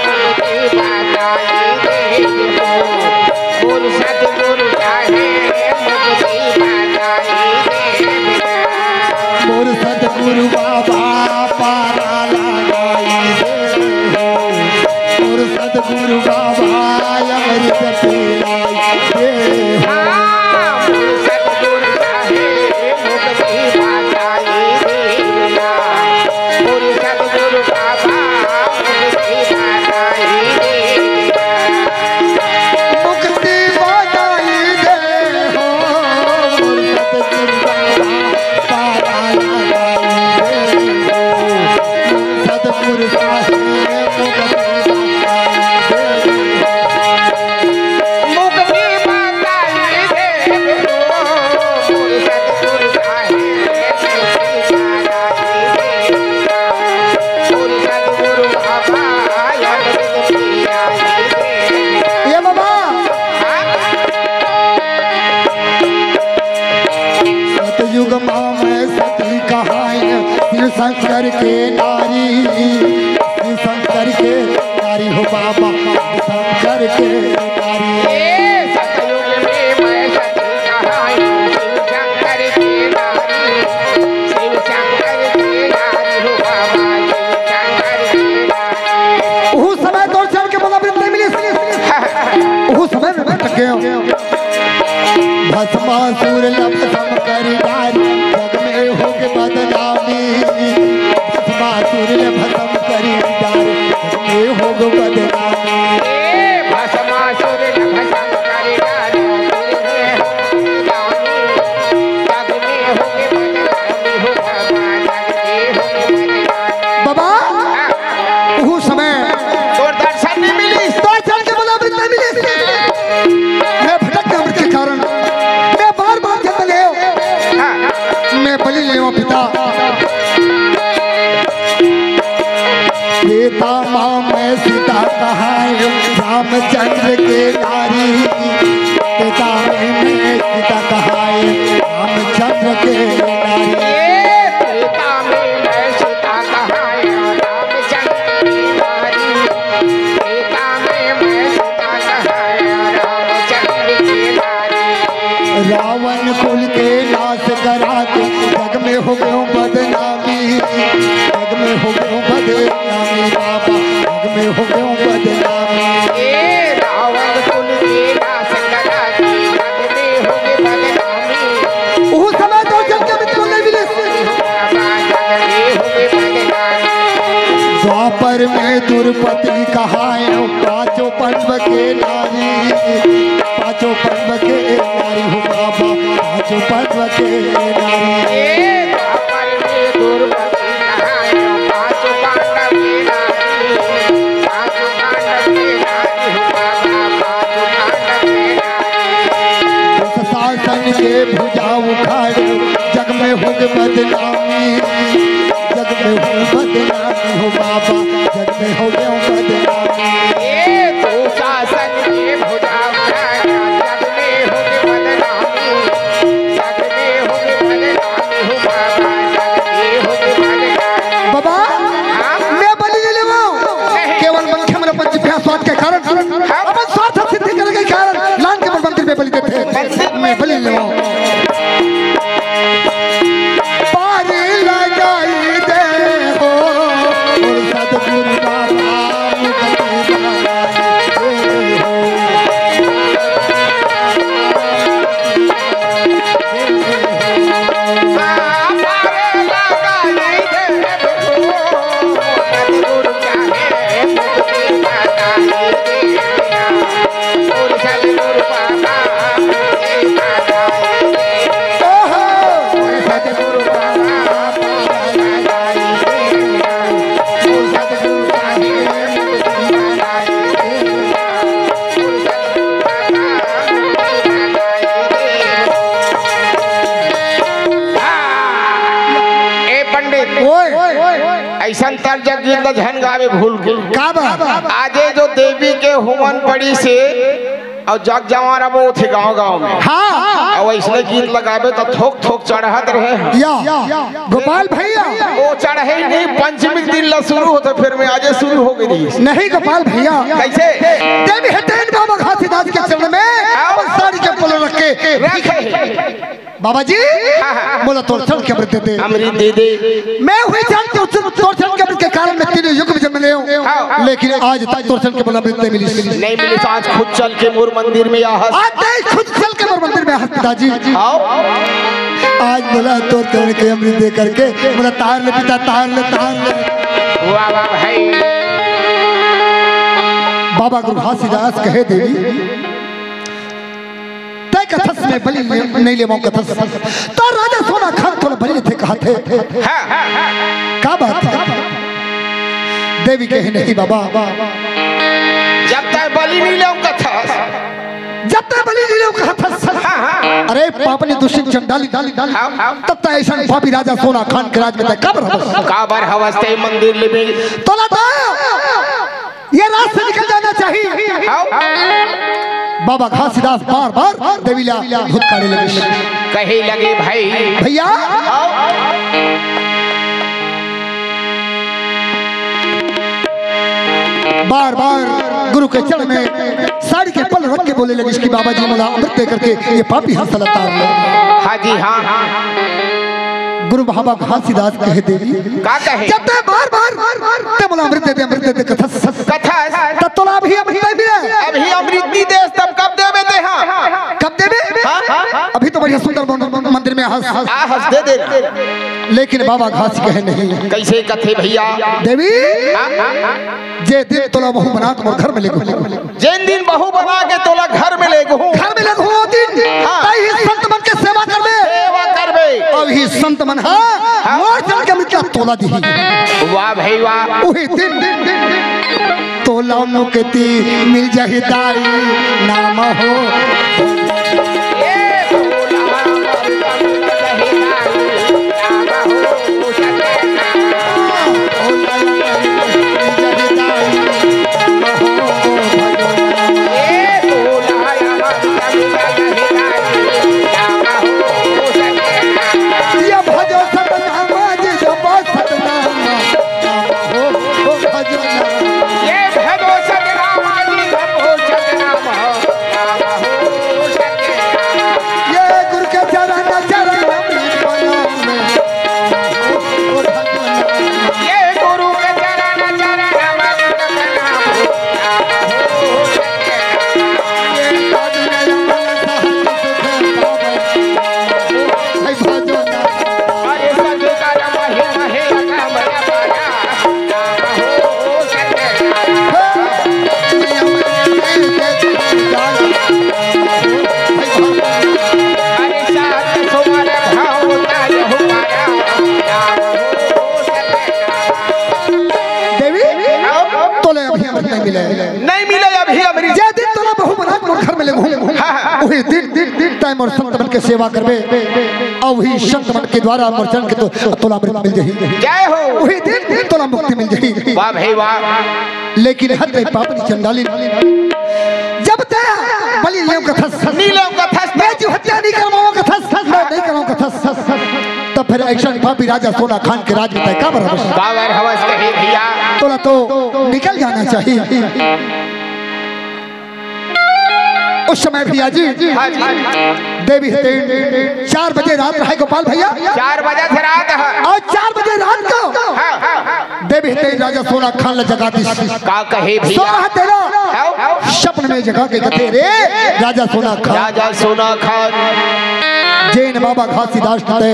मुक्ति बताई दे। मोर सतगुरु साहेब मुक्ति बताई दे। मोर सतगुरु बाबा पारा लगाई दे हो। मोर सतगुरु बाबा अमृत पिलाई दे हो। हाँ, मोर सतगुरु साहेब मुक्ति बताई दे। मोर सतगुरु बाबा मुक्ति बताई दे। मुक्ति बताई दे हो। मोर सतगुरु बाबा पारा लगाई दे हो। सतगुरु साहेब मुक्ति बताई दे हो। मुक्ति बताई दे हो। मोर सतगुरु साहेब मुक्ति बताई दे हो। मोर सतगुरु बाबा अमृत पिलाई दे हो। ये बाबा। हाँ। सतयुग मा मैं सती कहाय, शिव शंकर के नारी, शिव शंकर के नारी हो बाबा, शिव शंकर के नारी। ए, सतयुग में मैं सती कहाय, शिव शंकर के नारी, शिव शंकर के नारी हो बाबा, शिव शंकर के नारी। उहू समय तोर चरण के मोला अमृत नहीं मिलिस। उहू समय में भटक गेंव। भस्मासुर ला भस्म करि डारे, जग में होगे बदनामी। भस्मासुर ला भस्म करि डारे, जग में होगे बदनामी। ए, भस्मासुर ला भस्म करि डारे, जग में होगे बदनामी। जग में होगे बदनामी हो बाबा, जग में होगे बदनामी। बाबा, हाँ। उहू समय तोर दर्शन नहीं मिलिस। तोर चरण के मोला अमृत नहीं मिलिस। मैं भटक गेंव अमृत के कारण। मैं बार बार जन्म लेंव। हाँ। मैं बलि लेंव पिता। त्रेता मा मैं सीता कहाय, रामचंद्र के नारी। त्रेता में मैं सीता कहाय, रामचंद्र के नारी। ए, त्रेता में मैं सीता कहाय, रामचंद्र के नारी। त्रेता में मैं सीता कहाय, रामचंद्र के नारी। रावण कुल के नाश करा के, जग में हो गेंव बदनामी। जग में हो गेंव बदनामी बाबा, जग में हो गेंव बदनामी। ए रावण कुल के नाश करा के, जग में हो गेंव बदनामी। उहू समय तोर चरण के अमृत नहीं मिलिस। द्वापर में दुरपति कहाय, पांचों पंडव के नारी, पांचों पंडव के नारी हो बाबा, पांचों पंडव के नारी। ए द्वापर में दुर बाबा, जग में हो गया बदनामी। ए, तू शासन के भुजाओ, जग में हो गया बदनामी, जग में हो गया बदनामी, हो बाबा, जग में हो गया बदनामी। बाबा, हाँ? मैं बलि नहीं लेवांव। नहीं। केवल मनखे मन अपन जिभ्या स्वाद के कारण, हाँ। अपन स्वार्थ सिद्धि करे के कारण लान के मन मंदिर में बलि देथे। मंदिर में मैं बलि नहीं लेवांव। पारी लगाई दे हो, और सतगुरु बाबा मुक्ति दाता दे हो। पारी लगाई दे हो, सतगुरु चाहे मुक्ति दाता दे हो। ए पंडित, ओए। अइसन तर्ज गीत ल झन गावे भूल के। का बात? आजे जो देवी के होमन पड़िस हे, अउ जग जंवारा बोलथे गांव गांव में। हाँ। अउ अइसने गीत ल गाबे त थोक थोक चढ़त रहे। या, गोपाल भैया। ओ चढ़े ही नहीं, पंचमी के दिन ल सुरू होथे, फेर में आजे सुरू हो गे। नहीं गोपाल भैया। कइसे? देवी हे तेन बाबा घासीदास के चरण में, हाँ। अपन साड़ी के पल्लू रख के रखे। बाबा जी, हाँ, हाँ। मोला तोर चरण के अमृत दे दे। अमृत दे दे। मैं हुई जान तोर चरण, तोर चरण के अमृत के कारण मैं तीनों युग में जन्म लेंव। हाँ। लेकिन आज तक तोर चरण के मोला अमृत नहीं मिलिस। नहीं मिलिस, आज खुद चल के मोर मंदिर में आहस। आज तैं खुद चल के मोर मंदिर में आहस पिताजी। आओ। आज मोला तोर चरण के अमृत दे करके मोला तार ले पिता, तार ले, तार ले। वाह, वाह भाई। बाबा गुरु घासीदास कहे देवी, तैं कथस मैं बलि ले-, नहीं लेवांव कथस। त राजा सोना खान तोला बलि लेथे कहत हे। हाँ, हाँ, हाँ। का बात हे? देवी कहे नहीं बाबा। जब तैं बलि नहीं लेवांव कथस। जब तैं बलि नहीं लेवांव कथस। हाँ, हाँ। अरे पापनी दुष्ट चंडाली, डाली, डाली। हाँ, हाँ। तब तैं अइसन पापी राजा सोना खान के राज में तैं काबर हवस? काबर हवस तैं मंदिर ले में? तोला तो ये राज से निकल जाना चाहिए। आओ। बाबा घासीदास बार बार देवी ला धुतकारे लगिस। कहे लगे भाई। भैया। आओ। बार बार गुरु के चरण में साड़ी के पल्लू रख के बोले लगिस कि बाबा जी मोला अमृत दे करके ये पापी हंस ला तार ले। हाँ जी, हाँ, हाँ। गुरु बाबा घासीदास कहे देवी। का कहे? जब तैं बार बार तैं मोला अमृत दे दे, अमृत दे दे कथस। कथस। त तोला अभी अमृत नहीं मिले। अभी अमृत नहीं देस, तब कब देबे तैं? हाँ। कब देबे? हाँ, हाँ, हाँ। अभी तो बढ़िया सुंदर मन-, मंदिर में आहस। आहस दे दे। लेकिन बाबा घासी कहे नहीं। कइसे कथे भैया? देवी, हाँ, हाँ, हाँ। जे दिन तोला बहू बना के मोर घर में लेगहूं। जेन दिन बहू बना के तोला घर में लेगहूं। घर में लेगहूं ओ दिन। हाँ। तैं ही संत मन के सेवा करबे। सेवा करबे। अउ ही संत मन ह, हाँ। मोर चरण के अमृत ला तोला दिही। वाह भाई वाह। उही दिन तोला मुक्ति मिल जाही दाई नाम हो। ये भजो सतनाम जी, जपो सतनाम। हो, हो भजो नाम। ये भजो सतनाम जी, जपो सतनाम। तैं मोर संत मन के सेवा करबे, अउ वही संत मन के द्वारा मोर चरण के तो तोला अमृत मिल जाही। जय हो। वही दिन तोला मुक्ति मिल जाही। वाह भाई वाह। लेकिन हत रे पापनी चंडाली, जब तैं बलि लेव कथस, नी लेव कथस, मैं जीव हत्या नहीं करवावं कथस, मैं नहीं करवावं कथस, त फेर अइसन पापी राजा सोना खान के राज में तैं काबर हवस? काबर हवस कहे भैया? तोला तो निकल जाना चाहिए। उस समय भैया जी, हाँ जी। देवी हतेन, चार बजे रात रहे गोपाल भैया। चार बजे से रात है। अउ चार बजे रात को हाँ, हाँ, हाँ। देवी हतेन राजा सोना खान ला जगा दिस। का कहे भैया? सोना तेला हाँ। सपन में जगा के कथे, "रे राजा सोना खान।" राजा सोना खान। जेन बाबा घासीदास ते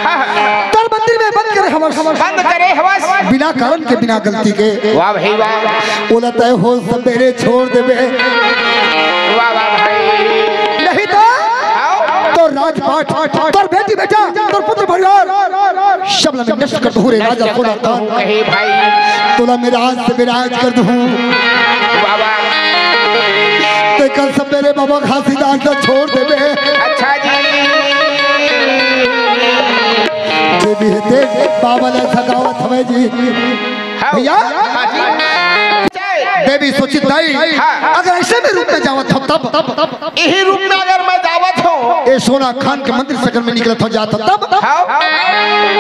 हाँ, हाँ। तोर मंदिर में बंद करे हवस। बंद करे हवस। बिना कारण के, बिना गलती के। वाह भाई वाह। ओला तैं हो सबेरे छोड़ देबे। वाह वाह भाई। नहीं तो आओ। तोर राजपाट, तोर बेटी बेटा, तोर पुत्र परिवार, सब ला मैं नष्ट कर दूं रे राजा सोना खान। कहे भाई। तोला मैं राज से विराज कर दूं। वाह वाह। तैं कल सबेरे बाबा घासीदास ला छोड़ देबे। अच्छा जी। देवी हतेन बाबा ला सगावत हवे जी। हाँ। भैया, हाँ जी। देवी सोचिस दाई, हाँ। अगर अइसे में रूप में जावत हंव तब, यही रूप में अगर मैं जावत हंव, ए सोना खान के मंदिर से अगर मैं निकलत हंव, जात हंव तब, हाँ।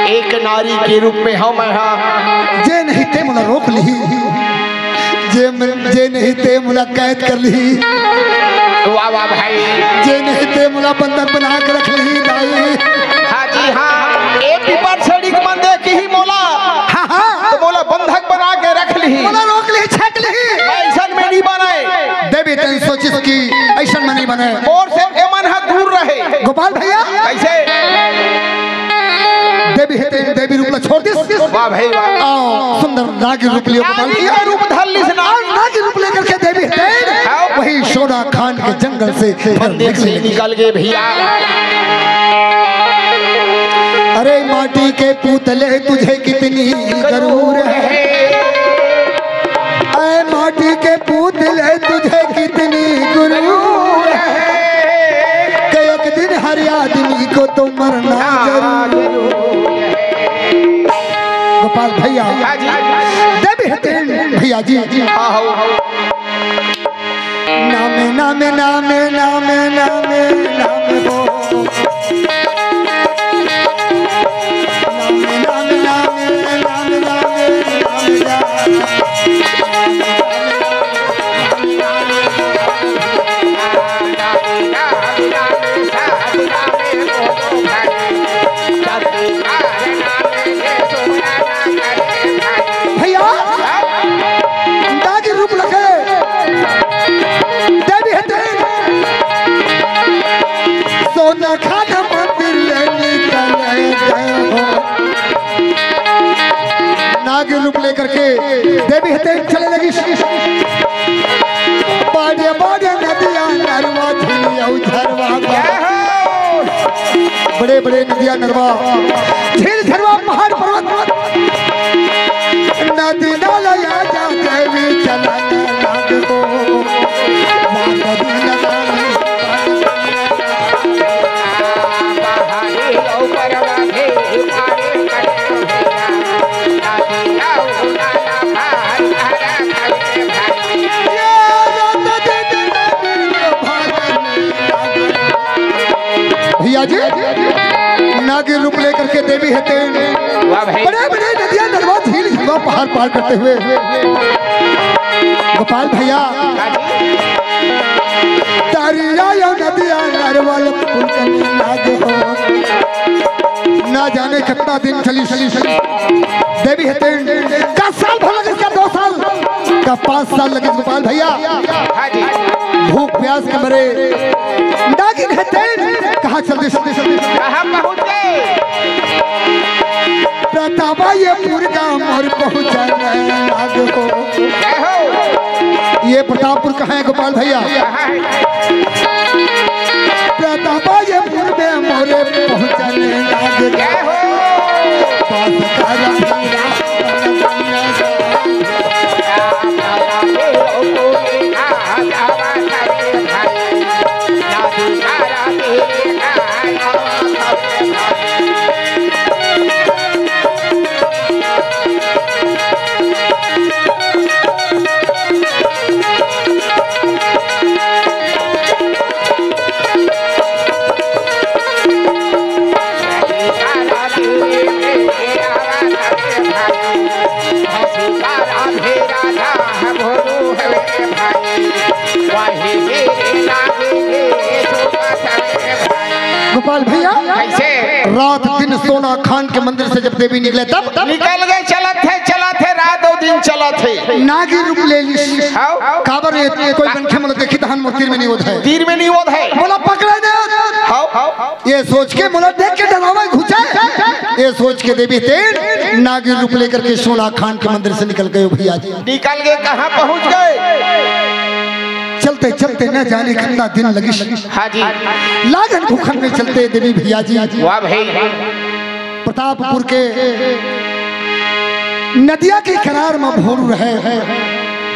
एक नारी के रूप में हंव मैं, हाँ। जेन ही ते मोला रोक लिही, जे, जेन ही ते मोला कैद कर लिही। वाह वाह भाई। जेन ही ते मोला बंधक बना के रख लिही दाई। हाँ जी हाँ, ए पीपर छड़ी के मन देख ही मोला, हाँ, हाँ। त मोला बंधक बना के रख लिही। मोला रोक लिही, छेंक लिही। मैं अइसन में नहीं बने। देवी हतेन सोचिस कि अइसन में नहीं बने। मोर से एमन ह दूर रहे। गोपाल भैया। कइसे? देवी हतेन देवी रूप ला छोड़ दिस। वाह भाई वाह। अउ सुंदर नागी रूप लियो गोपाल भैया। नागी रूप धर लिस ना। अउ नागी रूप लेकर के देवी हतेन हाँ। वही सोना खान के जंगल से मंदिर से निकल गए भैया। अरे माटी के पुतले तुझे कितनी गरूर है, ऐ माटी के पुतले तुझे कितनी गरूर है, कि एक दिन हर आदमी को तो मरना जरूर है। गोपाल भैया, हाँ जी। देवी हतेन भैया जी, हाँ, हाँ, हाँ। नामे, नामे, नामे, नामे, नामे, नामे हो। नामे, नामे, नामे, नामे, नामे, नामे, नामे, नामे। भैया, नागी रूप लेके देवी हतेन सोना खान मंदिर ले निकल गए हो। नागी रूप लेकर के देवी हतेन चले लगिस। बड़े बड़े नदिया नरवा झील अउ झरवा। बड़े बड़े नदिया नरवा, झील झरवा, पहाड़ पर्वत, नदी नाला आ जा देवी चला नाग को। भैया जी, नागी रूप लेकर के देवी हतेन वाह भाई। बड़े बड़े नदियां, नरवा, झील, झीलवा, पहाड़ पार करते हुए गोपाल भैया, दरिया या नदिया नरवा पुल के नाग हो। ना जाने कितना दिन चली, चली, चली। देवी हतेन का साल भर लगे, क्या दो साल का, पाँच साल लगे गोपाल भैया। हाँ जी। भूख प्यास के मरे नागिन हतेन कहाँ चल दे, चल दे, चल दे। कहाँ पहुँच गए? प्रतापा ये पुर का मोर पहुँचा नाग हो। जय हो। ये प्रतापपुर कहाँ है गोपाल भैया? कहाँ है? प्रतापा ये पुर में मोरे पहुँचने लाग। जय हो। पास कर मेरा सीता राधे राधा भोरू हवे भाई, वही मेरे लागे के सुबह हवे भाई। गोपाल भैया, कैसे? रात दिन सोना खान के मंदिर से जब देवी निकले तब निकल गए, चलत हे, चलत हे, रात अउ दिन चलत हे। नागी रूप ले लिस। हाव। काबर ये कोई मनखे मोला देखी तहन मोर तीर में नइ ओधय। तीर में नइ ओधय। मोला पकड़े दे। हाव। ये सोच के मोला देख के डरावे घुचे। ये सोच के देवी तेन नागिन रूप लेकर के सोना खान के मंदिर से निकल गए भैया जी। निकल गए, कहाँ पहुँच गए? चलते चलते न जाने कितना दिन लगिस। हाँ जी। लागन भूखन में चलते देवी भैया जी। वाह भाई। प्रतापपुर के नदिया के किनार में भोरू रहे।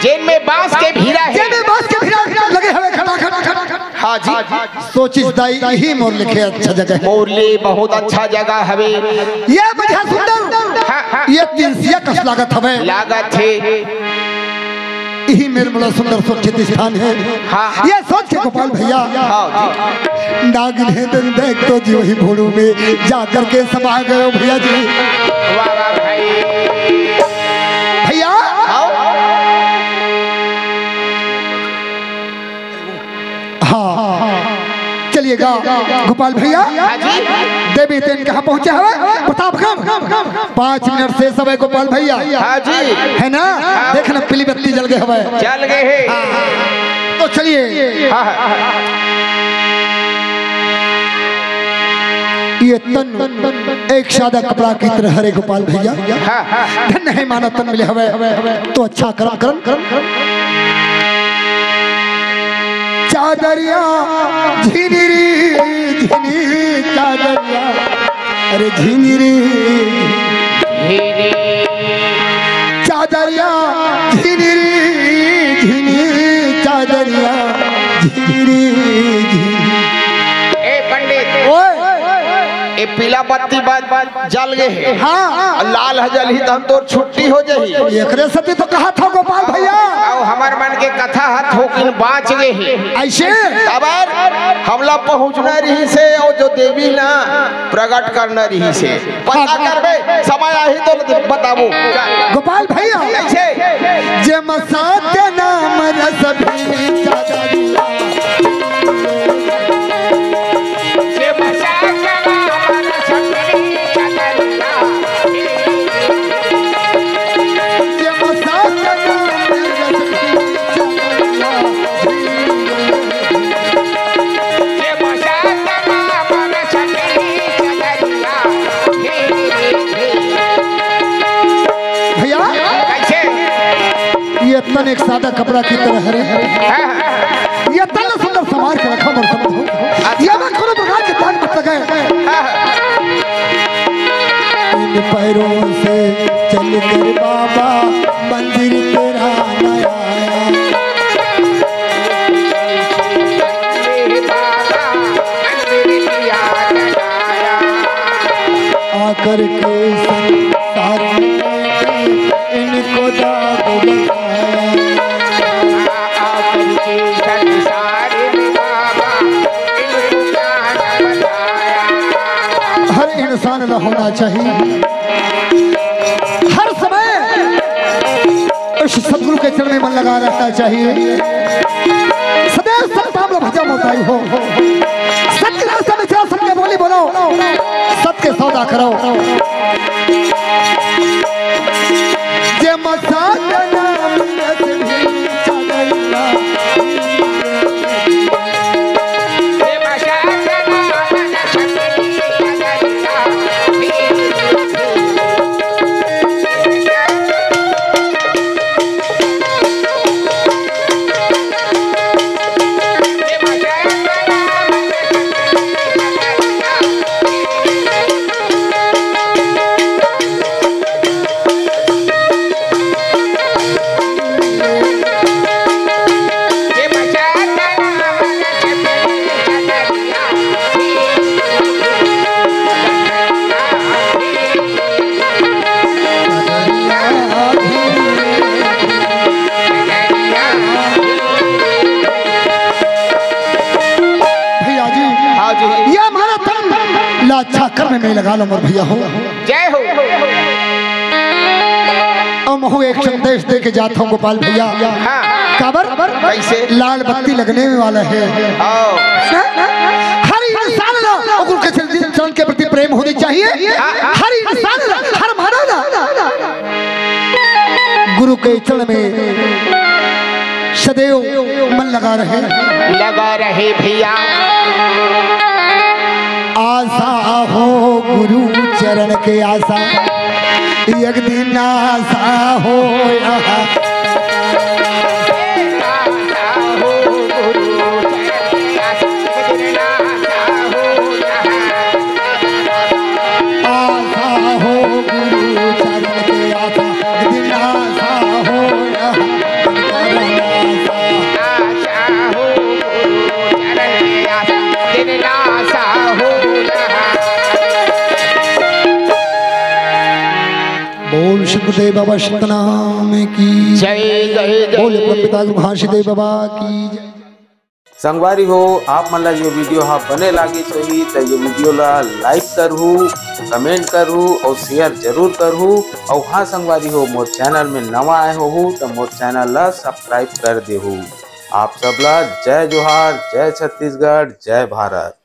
जेन में बांस के भीरा हे। जेन में बांस के भीरा लगे हवे खटाखट। हाँ जी। सोचिस दाई, इही मोर लेखे अच्छा जगह हे। मोर ले बहुत अच्छा जगह हवे। ये बढ़िया सुंदर, हाँ, हाँ। ये तिनसिया कस लागत हवे। लागत हे। इही मेर बड़ा सुंदर सुरक्षित स्थान हे। हाँ, हाँ। ये सोच के गोपाल भैया, हाँ जी। नागिन हे तेन देख तो जी वही भोरू में जा करके समा गए भैया जी। वाह, वाह भाई। भैया। हाँ। हाँ, चलिएगा गोपाल भैया। हाँ जी। देवी तेन कहाँ पहुँचे हवे? प्रतापगढ़। पाँच मिनट से समय गोपाल भैया। हाँ जी। है ना? हाँ। देख ना, पीली बत्ती जल गए हवे। जल गए हे। हाँ, हाँ। तो चलिए। हाँ, हाँ। ये तन एक सादा कपड़ा की तरह हरे गोपाल भैया। हाँ, हाँ, हाँ। धन्य हे मानव तन मिले हवे। तो अच्छा करम करम करम। चादरिया झिनिरी झिनी चादरिया, अरे झिनिरी झिनी। चादरिया झिनिरी झिनी चादरिया झिनिरी झिनी। ए पंडित, ओए। ए पीला बत्ती बंद जल गए हे। हाँ। अउ लाल ह जलही त हम तोर छुट्टी हो जाही। एकरे सेती तो कहा था गोपाल भैया। अउ हमर मन के कथा ह थोकिन बाँच गए हे। ऐसे? काबर हमला पहुँचना रहिस हे अउ जो देवी ना प्रगट करना रहिस हे। पता हाँ। करबे, समय आही तो बताबो। गोपाल भैया। कैसे? जे मसाते नाम रस भी चादरिया। भैया, कैसे? ये तन एक सादा कपड़ा की तरह हरे। हाँ, हाँ। ये तन सुंदर संवार के रखा मोर समधू। अच्छा। ये में कोनो प्रकार के दाग मत लगाए। हाँ, हाँ। इन पैरों से चलकर बाबा मंदिर तेरा नया आया। आकर के संसार में इनको दाग लगाया। आकर के संसार में बाबा इनको दाग लगाया। हर इंसान ला होना चाहिए हर समय इस सतगुरु के चरण में मन लगा रहना चाहिए। सदैव सतनाम ला भजो मोर दाई हो। सत्य रास्ता में चलो, सत्य बोली बोलो, सत्य सौदा करो। जे मसाजना मिलत भी चलैया। भैया जी, हाँ जी। ये हमारा तन ला अच्छा कर्म में लगा लो मोर भैया हो। जय हो। अम हूँ, एक संदेश दे के जात हूँ गोपाल भैया। हाँ। काबर? कैसे? लाल बत्ती लगने वाला है। आओ। हर इंसान ला ओकर के चल-, चल के प्रति प्रेम होनी चाहिए। हाँ, हाँ। हर इंसान ला, हर मानव ला गुरु के चरण में सदैव मन लगा रहे। लगा रहे भैया। आशा हो गुरु चरण के आशा, एक दिन आशा हो यहाँ। आशा हो गुरु चरण के आशा, एक दिन आशा हो यहाँ। आशा हो गुरु चरण के आशा, दिन आशा हो यहाँ। बोल श्री गुरुदेव बाबा सतनाम की जय, जय, जय। बोल परमपिता गुरु महासिद्धि बाबा की जय। संगवारी हो, आप मन ला ये वीडियो हा बने लागिस होही त ये वीडियो ला लाइक करहू, कमेंट करहू और शेयर जरूर करहू। और हाँ संगवारी हो, मोर चैनल में नवा आए होहू त मोर चैनल ला सब्सक्राइब कर देहू। आप सब ला जय जोहार, जय छत्तीसगढ़, जय भारत।